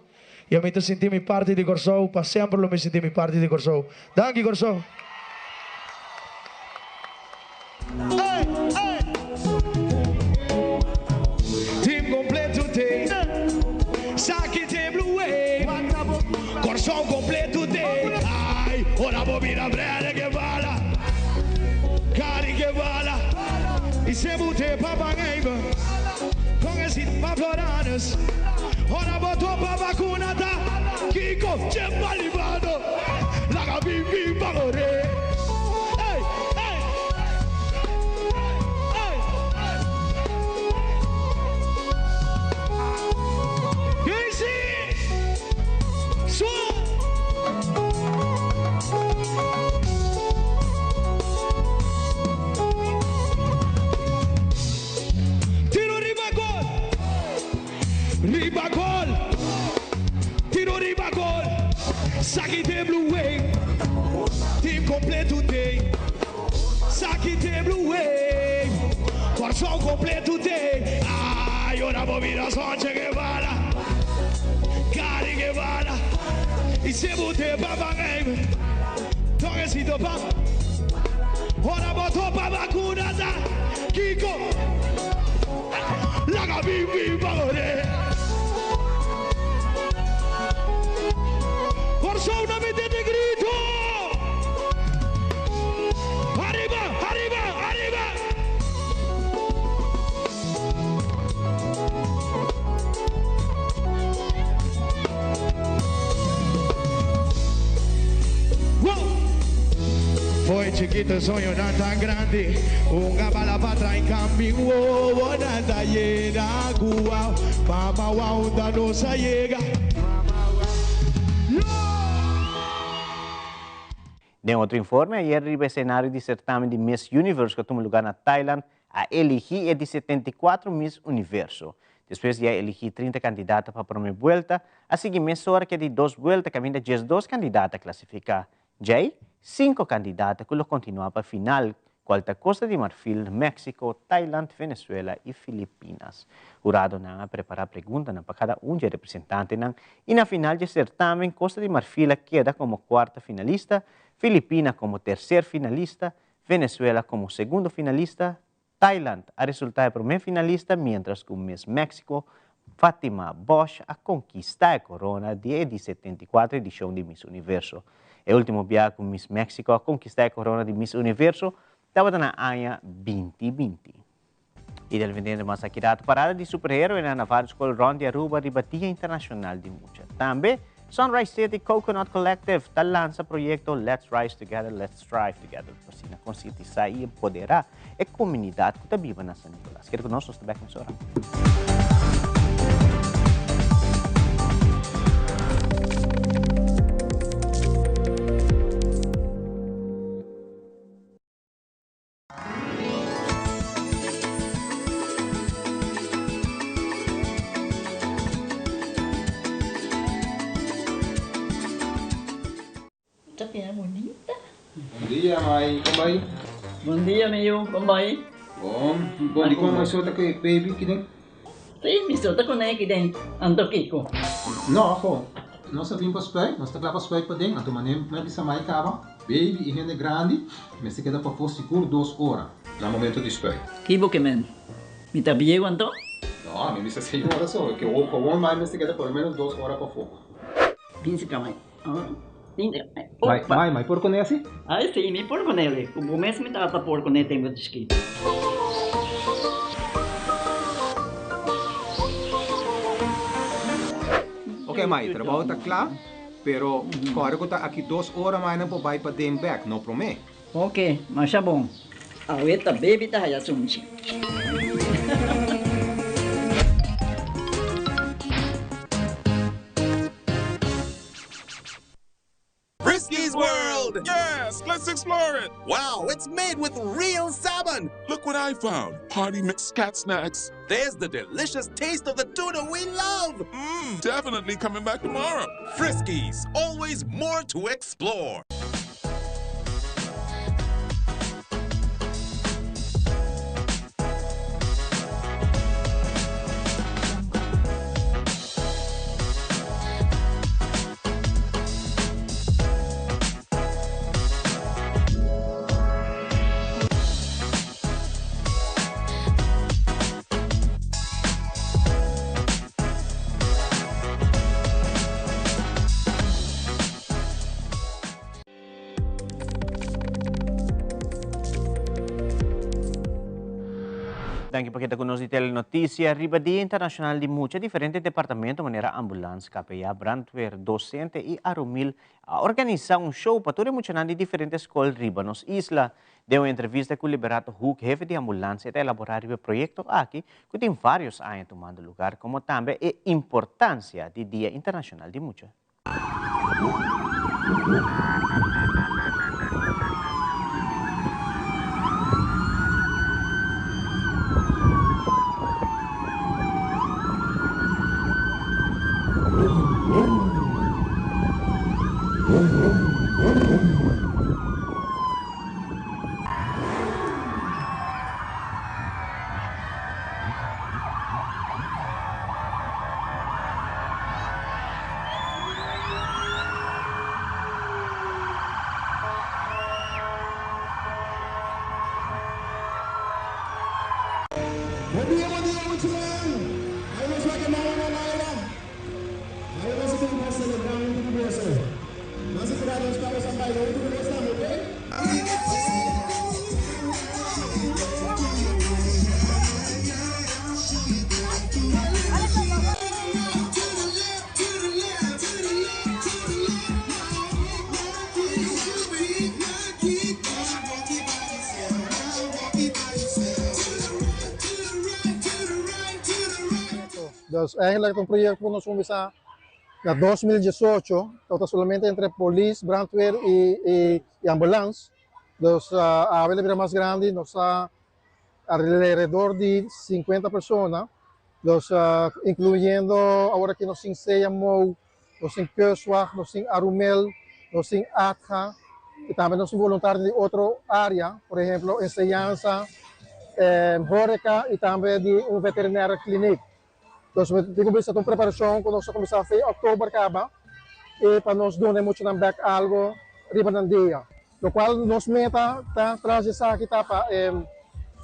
I ami ta sinti mi parti di Kòrsou, pa semper lo mi sinti mi parti di Kòrsou. Danki Kòrsou! Team completo te Saki te blue wave Kòrsou completo te Ay, ora bo bira Brenda Guevara Cari Guevara I se bo te pa ban even Con e sit pa Floranus Ora bo topa vacuna ta Kiko che malivado Laga bin bin pa ore Ey, ey, ey Easy Su. Tiro riba gol, riba gol, tiro riba gol, saki den blue wave, team completo tey, saki den blue wave, Kòrsou completo tey, ay ora bo mira Sonche Guevara, Cari Guevara, y si bo te pa van even, Togesito pa. Ora bo topa bakuna ta kiko? Laga bin bin pa ore. Kòrsou na mi tende grito. Ariba, ariba, ariba. Foi chiquito soñonan tan grandi Un a bala pa train cambin Wowonan ta yena cu wow Mama wow unda nos a yega Den otro informe, ayer riba escenario di certamen di Miss Universe cu a tuma lugar na Thailand, A eligí e di 74 Miss Universo. Despues di a eligí 30 kandidata pa promé buelta, a sigui mesora ku e di dos buelta kaminda 12 kandidata a klasifiká. Djei, sinku kandidata ku lo kontinuá pa final, kual ta Kosta di Marfil, Meksiko, Thailand, Venezuela i Filipinas. Huradonan a prepará preguntanan pa kada un dje representantenan i na final dje sertamen Kosta di Marfil a keda komo kuarta finalista, Filipina komo terser finalista, Venezuela como segundo finalista, Thailand a resulta e prome finalista mientras cu Miss Mexico, Fatima Bosch a conquista e corona di e di 74 edicion di Miss Universo. E ultimo biaha cu Miss Mexico a conquista e corona di Miss Universo tabata na aña binti binti. Y del vendendo mas aki rato parada di superheroenan na varios scol rond di Aruba riba Dia Internacional di Mucha. Tambe Sunrise City Coconut Collective ta lansa proyecto Let's Rise Together, Let's Thrive Together pa asina concientisa y empodera e comunidad cu ta biba na San Nicolas. Keda cu nos, nos ta bek mesora. Ta bira bunita. Bon dia, mai. Kon bai? Bon dia, mi yu. Kon bai? Bon, bon, dikon mai so ta ku e baby kiden? Sí, mi so ta kuné kiden, anto kiko? No, ho. Nos a bin pa spuit, nos ta kla pa spuit paden, anto mané mi a bisa mai kaba, baby i hende grandi mester keda pafó sigur dos ora na momento di spuit. Ki bo ke men? Mi ta bieu anto? No, mi bisa señora so, ke gewoon mai mester keda por lo menos dos ora pafó. Bin si ka mai. Mai, mai, mai por kuné asi? Ai si, mi por kuné. Ku bo mes mi tata por kuné tempu di chikito. Ok mai, trabou ta kla, pero kòrda ku ta aki dos ora mai nan por bai paden bèk, no promé. Ok, masha bon. Awe ta baby ta haya sunchi. Frisky's World! Yes, let's explore it! Wow, it's made with real salmon! Look what I found! Party mix cat snacks. There's the delicious taste of the tuna we love! Mmm, definitely coming back tomorrow. Friskies, always more to explore. Danki pa keda ku nos di Telenoticia. Riba Dia Internacional di Mucha, diferente departamento manera ambulans, KPA, brandweer, docente y Arumil a organisa un show pa tur e muchanan di diferente skol riba nos isla. Den un entrevista ku Liberato Hoek, hefe di ambulans, e ta elaborá riba e proyekto aki ku tin vários aña tumando lugar, komo tambe e importansia di Dia Internashonal di Mucha. Bon dia, bon dia muchanan! Awe nos wak e mama na Laila. Awe nos a bin pa selebrá huntu ku boso. Nos a spera nos papa sa baila huntu ku nos tambe, ok? Dus eigenlijk ta un proyecto cu nos cuminsa na 2018, tabata solamente entre polis, brandweer y y ambulans. Dus awe el a bira mas grandi, nos ta alrededor di 50 persona, dus incluyendo awor aki nos tin CMO, nos tin Kustwacht, nos tin Arumel, nos tin ATHA y tambe nos tin voluntario di otro area, por ehemplo enseñansa, horeca y tambe di un veterinaire kliniek. Dus mi tin ku bisa ta un preparashon ku nos a kuminsá fe òktober kaba i pa nos duna e muchanan bèk algu riba nan dia. Lokual nos meta ta tras di esaki ta pa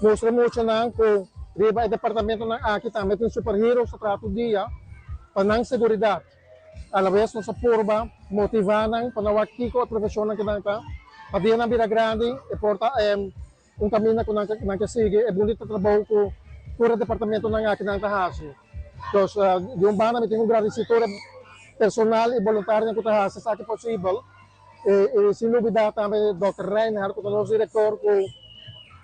mustra e muchanan ku riba e departamentonan aki tambe tin superheroes ta traha tur dia pa nan seguridat. Alabes nos a purba motivá nan pa nan wak kiko e profeshonnan ku nan ta pa dia nan bira grandi e por ta Un kaminda ku nan nan ke sigui e bunita trabou ku tur e departamentonan aki nan ta hasi. Dus di un banda mi tin ku gradisí tur e personal i boluntarionan ku ta hasi esaki posibel i sin lubidá tambe dòkter Reinhard ku ta nos direktor ku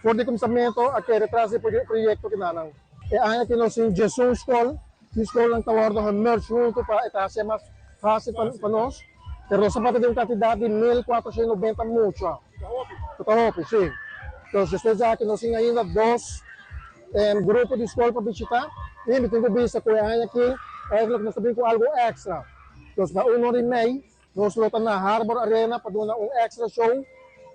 for di kuminsamentu a kere tras di e proyekto kinanan. E aña aki nos tin diesun skol, tin skolnan ta wòrdu gemerge huntu pa e ta hasié mas fásil pa nos, pero nos ta papia di un kantidat di 1490 mucha. Ku ta hopi, sí. Entonces, despues di aki nos tin ainda dos grupo di skol pa bishitá i mi tin ku bisa ku e aña aki eigenlijk nos ta bin ku algu èkstra. Entonces, pa un ora i mei nos lo ta na Harbor Arena pa duna un èkstra show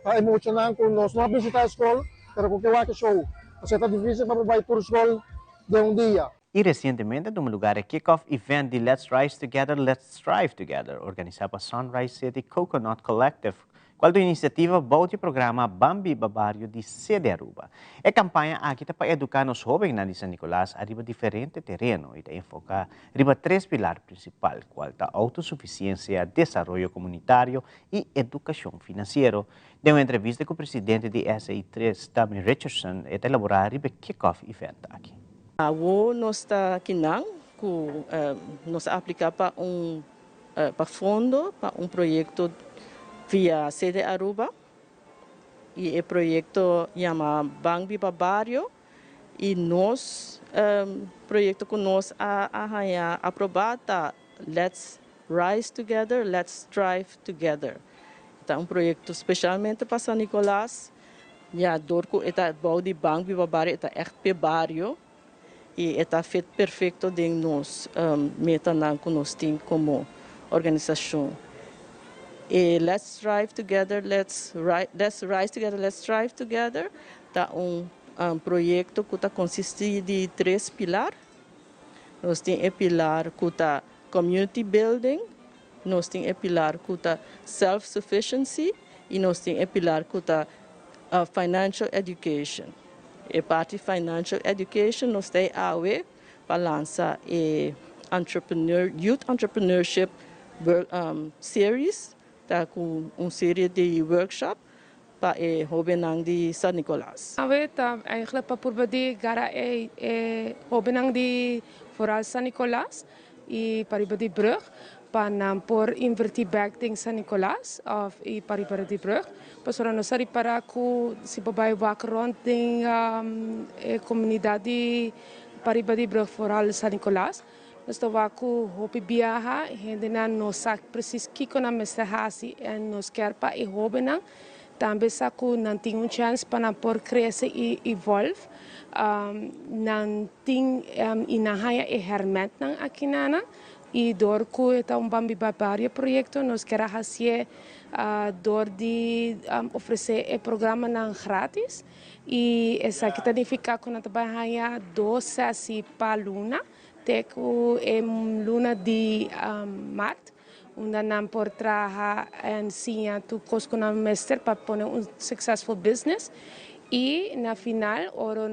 pa e muchanan ku nos no a bishitá e skol pero ku ke wak e show. Pasobra ta difísil pa bo bai tur skol den un dia. Y recientemente a tuma lugar e kick-off event di Let's Rise Together, Let's Thrive Together, organisa pa Sunrise City Coconut Collective, cual ta un iniciativa bou di e programa Ban Biba Bario di Sede Aruba. E campaña aki ta pa educa nos hobennan di San Nicolas ariba diferente tereno y ta enfoca riba tres pilar principal, cual ta autosuficiencia, desaroyo comunitario y educacion financiero. Den un entrevista cu presidente di SAI tres, Tammy Richardson, e ta elabora riba e kick-off event aki. Awo nos ta kinan cu nos a aplica pa un pa fondo pa un proyecto via Sede Aruba y e proyecto yama Ban Biba Bario y nos proyecto cu nos a haya aproba ta Let's Rise Together, Let's Thrive Together. Ta un proyecto specialmente pa San Nicolas, ya door cu e ta bou di Ban Biba Bario e ta echt p'e bario y e ta fit perfecto den nos metanan cu nos tin como organisacion. E Let's Thrive Together, Let's Let's Rise Together, Let's Thrive Together ta un proyecto cu ta consisti di tres pilar. Nos tin e pilar cu ta Community Building, nos tin e pilar cu ta Self Sufficiency y nos tin e pilar cu ta Financial Education. E parti Financial Education nos ta e awe pa lansa e Entrepreneur, Youth Entrepreneurship Series, ta cu un serie di workshop pa e hobennan di San Nicolas. Awe ta eigenlijk pa purba di gara e e hobennan di vooral San Nicolas y pariba di brug pa nan por inverti bek den San Nicolas of y pariba di brug pasobra nos a ripara cu si bo bay wak rond den e comunidad di pariba di brug vooral San Nicolas nos ta wak cu hopi biaha hendenan no sa precies kico nan mester haci en nos kier pa e hobennan Tambe sa ku nan tin un chèns pa nan por krese i evolve. Nan tin i nan haña e hèrmèntnan akinana i dor ku e ta un Ban Biba Bario proyekto nos kier a hasié dor di ofresé e programanan grátis i esaki ta nifiká ku nan ta bai haña dos sesi pa luna te ku e luna di mart. Unda nan por traha en siña tur kos ku nan mester pa pone un successful business y na final ora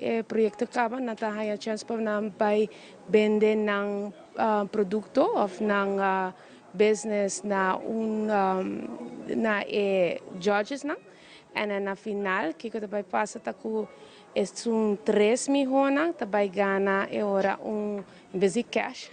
e proyecto caba nan ta haya chance pa nan bay bende nan producto of nan business na un na e judges nan en na final kico ta bay pasa ta cu esun tres mihonan ta bay gana e ora un En bes di cash,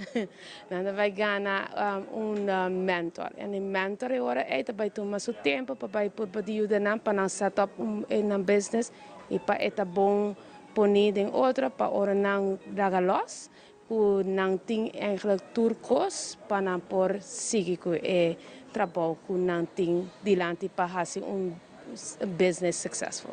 nan ta bai gana un mentor. En e mentor e ora ei ta bai tuma su tempo pa bai purba di yuda nan pa nan set up nan business y pa e ta bon poni den otro pa ora nan laga los cu nan tin eigenlijk tur cos pa nan por sigui cu e trabou cu nan tin dilanti pa haci un business successful.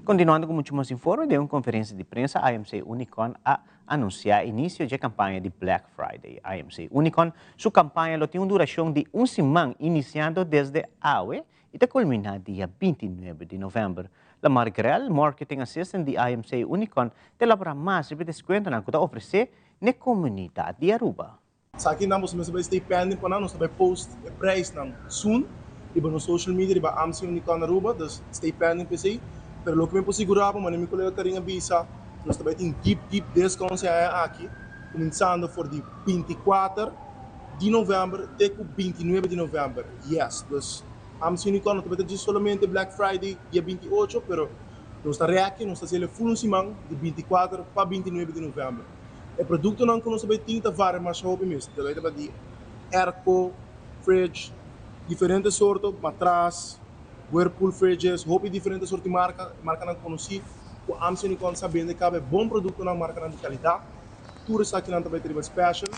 Continuando cu mucho mas informe, den un conferencia di prensa AMC Unicorn a anunsiá inisio dje kampaña di Black Friday. AMC Unicorn su kampaña lo tin un durashon di un siman inisiando desde awe i ta kulminá dia bintinuebe di novèmber. Lamar Grell, Marketing Assistant di AMC Unicorn, ta elaborá mas riba e deskuentonan ku ta ofresé n'e komunidat di Aruba. Esaki nan boso mester bai stay pending pa nan, nos ta bai post e prijsnan soon riba nos social media riba AMC Unicorn Aruba, dus stay pending pa esey. Pero loke mi por sigura bo, manera mi colega Karin a bisa, nos ta bai tin deep deep discounts e aña aki, cuminsando for di 24 di november te cu 29 di november. Yes, dus AMC Unicorn no ta bai ta djis solamente Black Friday dia 28, pero nos ta reki, nos ta haciel e full un siman di 24 pa 29 di november. E produktonan ku nos ta bai tin ta varia masha hopi mes. Ta bai ta di airco, fridge, diferente sorto, matras, whirlpool fridges, hopi diferente sorto di marka, markanan konosí ku AMSA Unicorn sa bende kaba e bon produktonan, markanan di kalidat. Tur esakinan ta bai ta riba special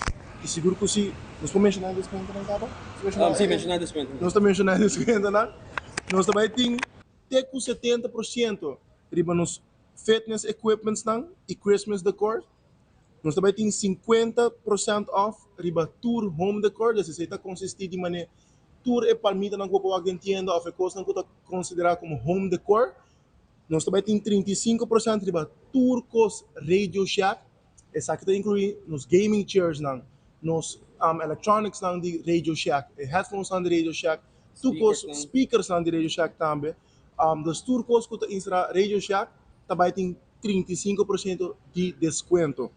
i sigur ku si nos por menshoná e deskuentonan kaba? Si, menshoná e deskuentonan. Nos ta menshoná e deskuentonan. Nos ta bai tin te ku 70% riba nos fitness equipments nan y Christmas decor. Nos ta bay tin 50% off riba tur home decor, dus esey ta consisti di mane tur e palmitanan cu bo por wak den tienda of e cosnan cu ta considera como home decor. Nos ta bai tin 35% riba tur kos Radio Shack. Esaki ta inkluí nos gaming chairsnan, nos electronicsnan di Radio Shack, e headphonesnan di Radio Shack, tur kos, speakersnan di Radio Shack tambe. Dus tur kos ku ta instalá Radio Shack ta bai tin 35% di deskuento.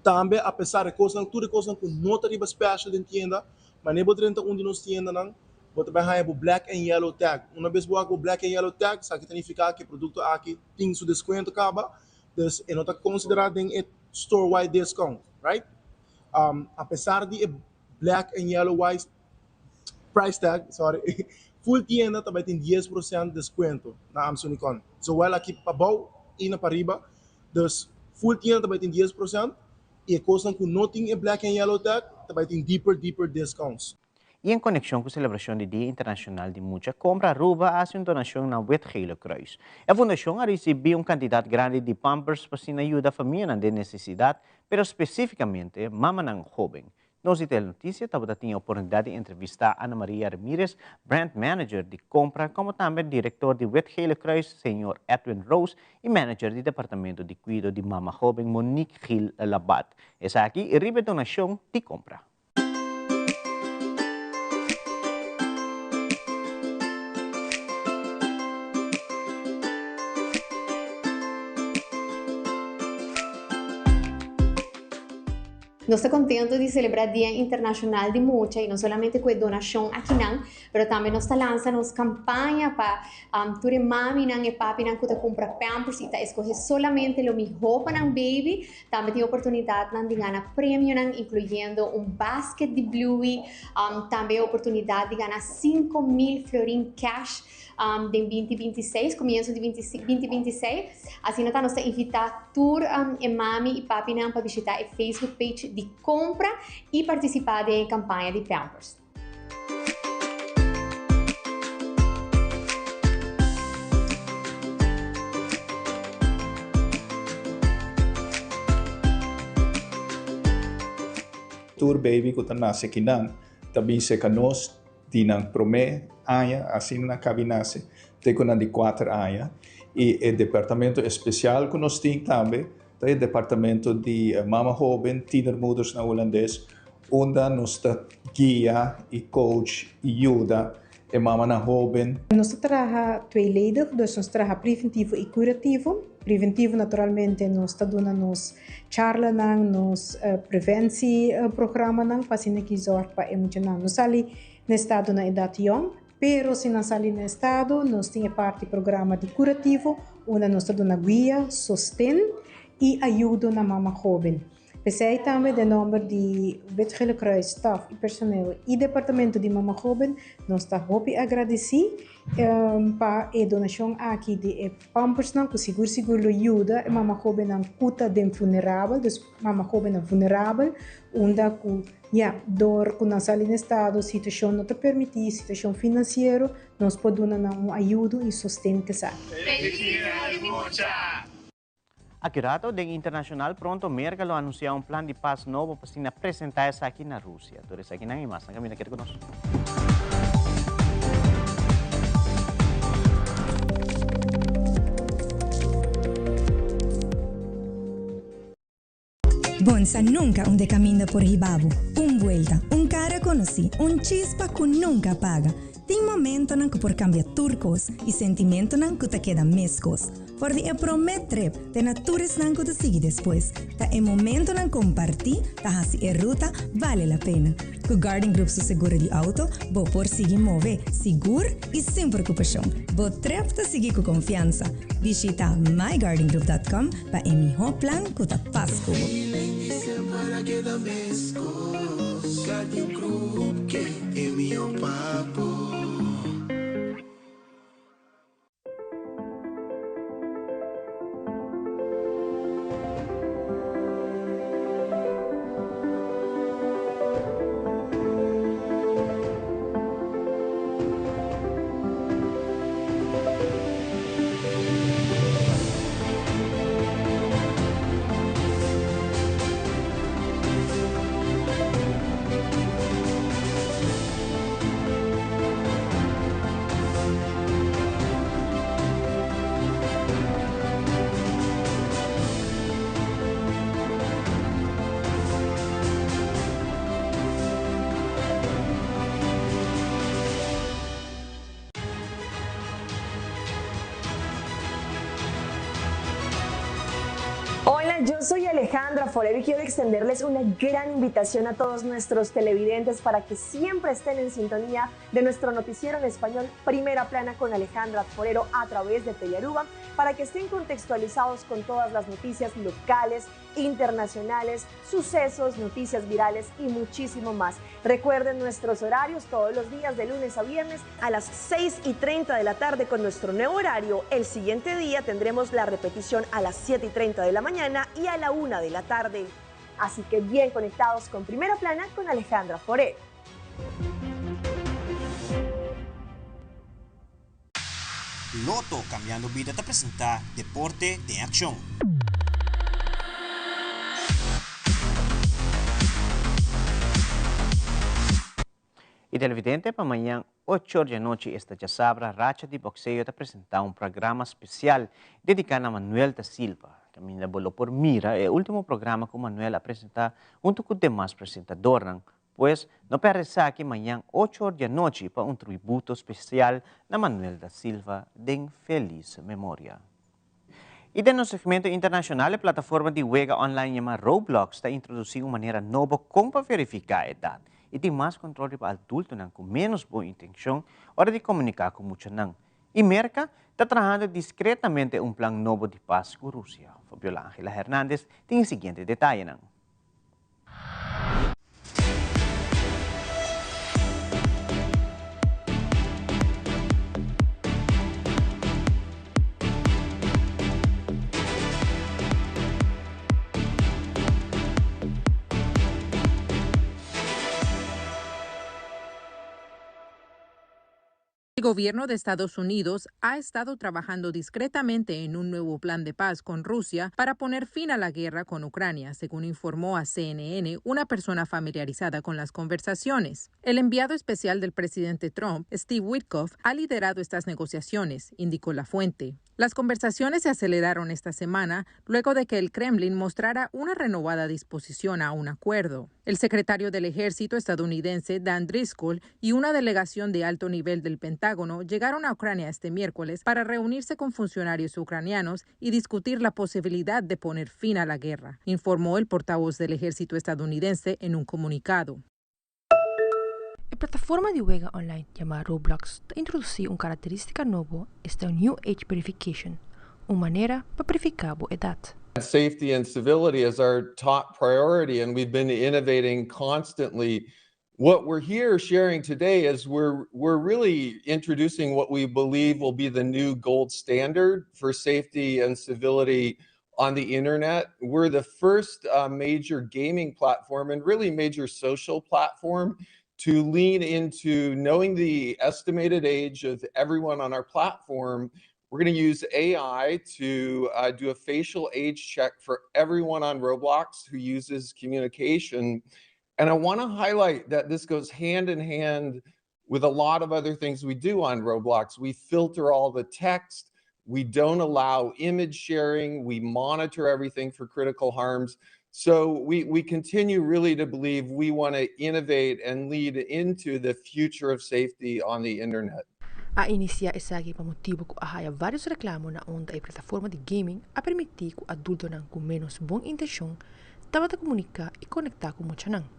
Tambe apesar e kosnan, tur e kosnan ku no ta riba special den tienda, manera bo drenta un di nos tiendanan, bo ta bai haña bo black and yellow tag. Una bes bo wak bo black and yellow tag, esaki ta nifiká ku e produkto aki tin su deskuento kaba, dus e no ta konsiderá den e store wide discount, right? Apesar di e black and yellow wise price tag, sorry, full tienda ta bai tin 10% deskuento na Amsonicon, zowel aki pabou i na pariba, dus full tienda ta bai tin 10% i e kosnan ku no tin e black and yellow tag ta bai tin deeper deeper discounts. I en konekshon ku selebrashon di Dia Internashonal di Mucha, Compra Aruba a hasi un donashon na Wit Gele Kruis. E fundashon a risibí un kantidat grandi di pampers pa asina yuda famianan den nesesidat, pero spesífikamente mamanan hóben. Nos di Telenotisia tabata tin e oportunidat di entrevistá Ana Maria Ramirez, Brand Manager di Compra, komo tambe direktor di Wit Gele Kruis, señor Edwin Roos, i manager di departamento di kuido di mama hóben Monique Gil Labat. Esaki riba e donashon di Compra. Nos ta contento di celebra Dia Internacional di Mucha y no solamente cu e donacion akinan, pero tambe nos ta lansa nos campaña pa tur e maminan, e papinan cu ta cumpra pampers y ta escoge solamente lo miho pa nan baby. Tambe tin oportunidadnan di gana premionan, incluyendo un basket di Bluey, tambe e oportunidad di gana 5000 florin cash den 2026, comienzo di 2026. Asina ta nos ta invita tur e mami y papinan pa bishita e Facebook page di Compra y participa den e campaña di Pampers. Tur baby ku ta nase kinan ta bin seka nos di nan promé aña, asina nan kabi nase, te ku nan di kuater aña. I e departamento espesial ku nos tin tambe ta e departamento di mama hóben, tienermoeders na hulandes, unda nos ta guia i coach i yuda e mamanan hóben. Nos ta traha tweeledig, dus nos traha preventivo i kurativo. Preventivo naturalmente nos ta duna nos charlanan, nos preventieprogramanan pa asina ki zorg pa e muchanan no sali na estado na edat yong. Pero si nan sali na estado nos tin e parti programa di kurativo unda nos ta duna guia, sosten i ayudo na mama hóben. P'esei tambe den nomber di Wit Gele Kruis staf i personeel i departamento di Mama Hoben nos ta hopi agradesí pa e donashon aki di e pampersnan ku sigur sigur lo yuda e mama hobennan ku ta den vunerabel, dus mama hobennan vunerabel unda ku ya dor ku nan sali na estado situashon no ta permití, situashon finansiero, nos por duna nan un ayudo i sosten ku esaki. Feliz Dia di Mucha! Aki rato den internacional pronto Merca lo anuncia un plan di paz nobo pa asina presenta esaki na Rusia. Tur esakinan y mas nan caminda keda cu nos. Bonsa nunca un de caminda por hiba bo. Un buelta, un cara conoci, un chispa cu nunca apaga. Tin momentonan cu por cambia tur cos y sentimentonan cu ta keda mescos. For di e prome trip te na tur esnan cu ta sigui despues, ta e momentonan comparti ta haci e ruta bale la pena. Cu Guardian Group su seguro di auto, bo por sigui move sigur y sin preocupacion. Bo trip ta sigui cu confiansa. Bishita myguardiangroup.com pa e miho plan cu ta pas cu bo. Hola, yo soy Alejandra Forero y quiero extenderles una gran invitación a todos nuestros televidentes para que siempre estén en sintonía de nuestro noticiero en español Primera Plana con Alejandra Forero a través de Telearuba, para que estén contextualizados con todas las noticias locales, internacionales, sucesos, noticias virales y muchísimo más. Recuerden nuestros horarios todos los días de lunes a viernes a las 6 y 30 de la tarde con nuestro nuevo horario. El siguiente día tendremos la repetición a las 7 y 30 de la mañana y a la 1 de la tarde. Así que bien conectados con Primera Plana con Alejandra Foré. Lotto Cambiando Bida ta presenta Deporte den Accion. Y televidente, pa mañan ocho or di anochi esta djasabra Racha di Boxeo ta presenta un programa special dedica na Manuel da Silva. Caminda bo lo por mira e ultimo programa cu Manuel a presenta hunto cu demas presentadornan. Pues, no perde esaki mañan ocho or di anochi pa un tributo special na Manuel da Silva den feliz memoria. Y den nos segmento internacional e plataforma di wega online yama Roblox ta introduci un manera nobo con pa verifica edad y tin mas control riba adultonan cu menos bon intencion ora di comunica cu muchanan. Y Merca ta trahando discretamente un plan nobo di paz cu Rusia. Fabiola Angela Hernandez tin e siguiente detayenan. El gobierno de Estados Unidos ha estado trabajando discretamente en un nuevo plan de paz con Rusia para poner fin a la guerra con Ucrania, según informó a CNN una persona familiarizada con las conversaciones. El enviado especial del presidente Trump, Steve Witkoff, ha liderado estas negociaciones, indicó la fuente. Las conversaciones se aceleraron esta semana luego de que el Kremlin mostrara una renovada disposición a un acuerdo. El secretario del Ejército estadounidense Dan Driscoll y una delegación de alto nivel del Pentágono llegaron a Ucrania este miércoles para reunirse con funcionarios ucranianos y discutir la posibilidad de poner fin a la guerra, informó el portavoz del ejército estadounidense en un comunicado. E plataforma di wega online yamá Roblox ta introdusí un karakterístika nobo, esta un New Age Verification, un manera pa verifiká bo edat. Safety and civility is our top priority and we've been innovating constantly. What we're here sharing today is we're we're really introducing what we believe will be the new gold standard for safety and civility on the internet. We're the first uh, major gaming platform and really major social platform to lean into knowing the estimated age of everyone on our platform. We're going to use AI to uh, do a facial age check for everyone on Roblox who uses communication. And I want to highlight that this goes hand in hand with a lot of other things we do on Roblox. We filter all the text, we don't allow image sharing, we monitor everything for critical harms. So we, we continue really to believe we want to innovate and lead into the future of safety on the internet. A inisiá esaki pa motibu ku a haya vários reklamo na unda e plataforma di gaming a permití ku adultonan ku ménos bon intenshon tabata komuniká i konektá ku muchanan.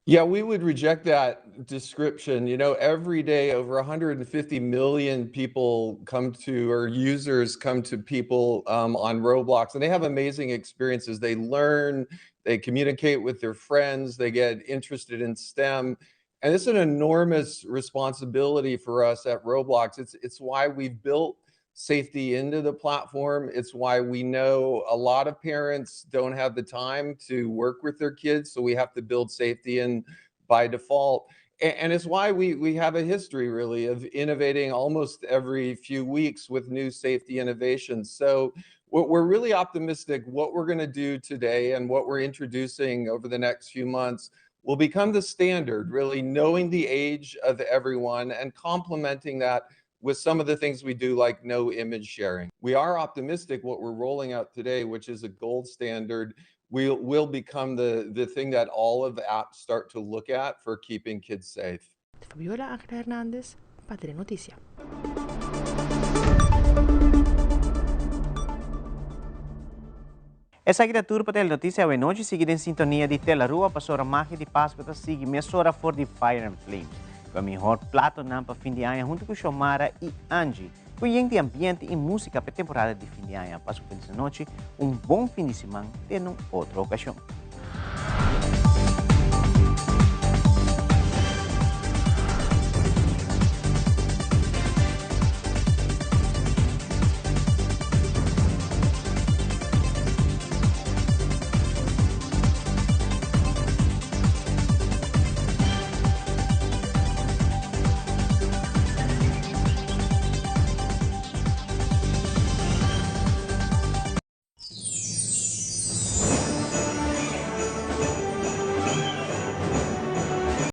Yeah, we would reject that description. You know, every day over 150 million people come to, or users come to people um, on Roblox, and they have amazing experiences. They learn, they communicate with their friends, they get interested in STEM. And it's an enormous responsibility for us at Roblox. It's, it's why we've built safety into the platform. It's why we know a lot of parents don't have the time to work with their kids, so we have to build safety in by default. And it's why we, we have a history really of innovating almost every few weeks with new safety innovations. So we're really optimistic what we're going to do today and what we're introducing over the next few months will become the standard, really knowing the age of everyone and complementing that with some of the things we do, like no image sharing. We are optimistic what we're rolling out today, which is a gold standard, will, will become the, the thing that all of the apps start to look at for keeping kids safe. Fabiola Angela Hernandez, pa Telenoticia. Esaki ta tur pa Telenoticia awe nochi. Sigui den sintonia di Telarua pasobra magia di Pasco ta sigui mesora for di Fire and Flames. Cu e mihor platonan pa fin di aña hunto cu Xiomara y Angie. Cu yen di ambiente y musica pa e temporada di fin di aña. Pasa un felis anochi, un bon fin di siman te na un otro ocasion.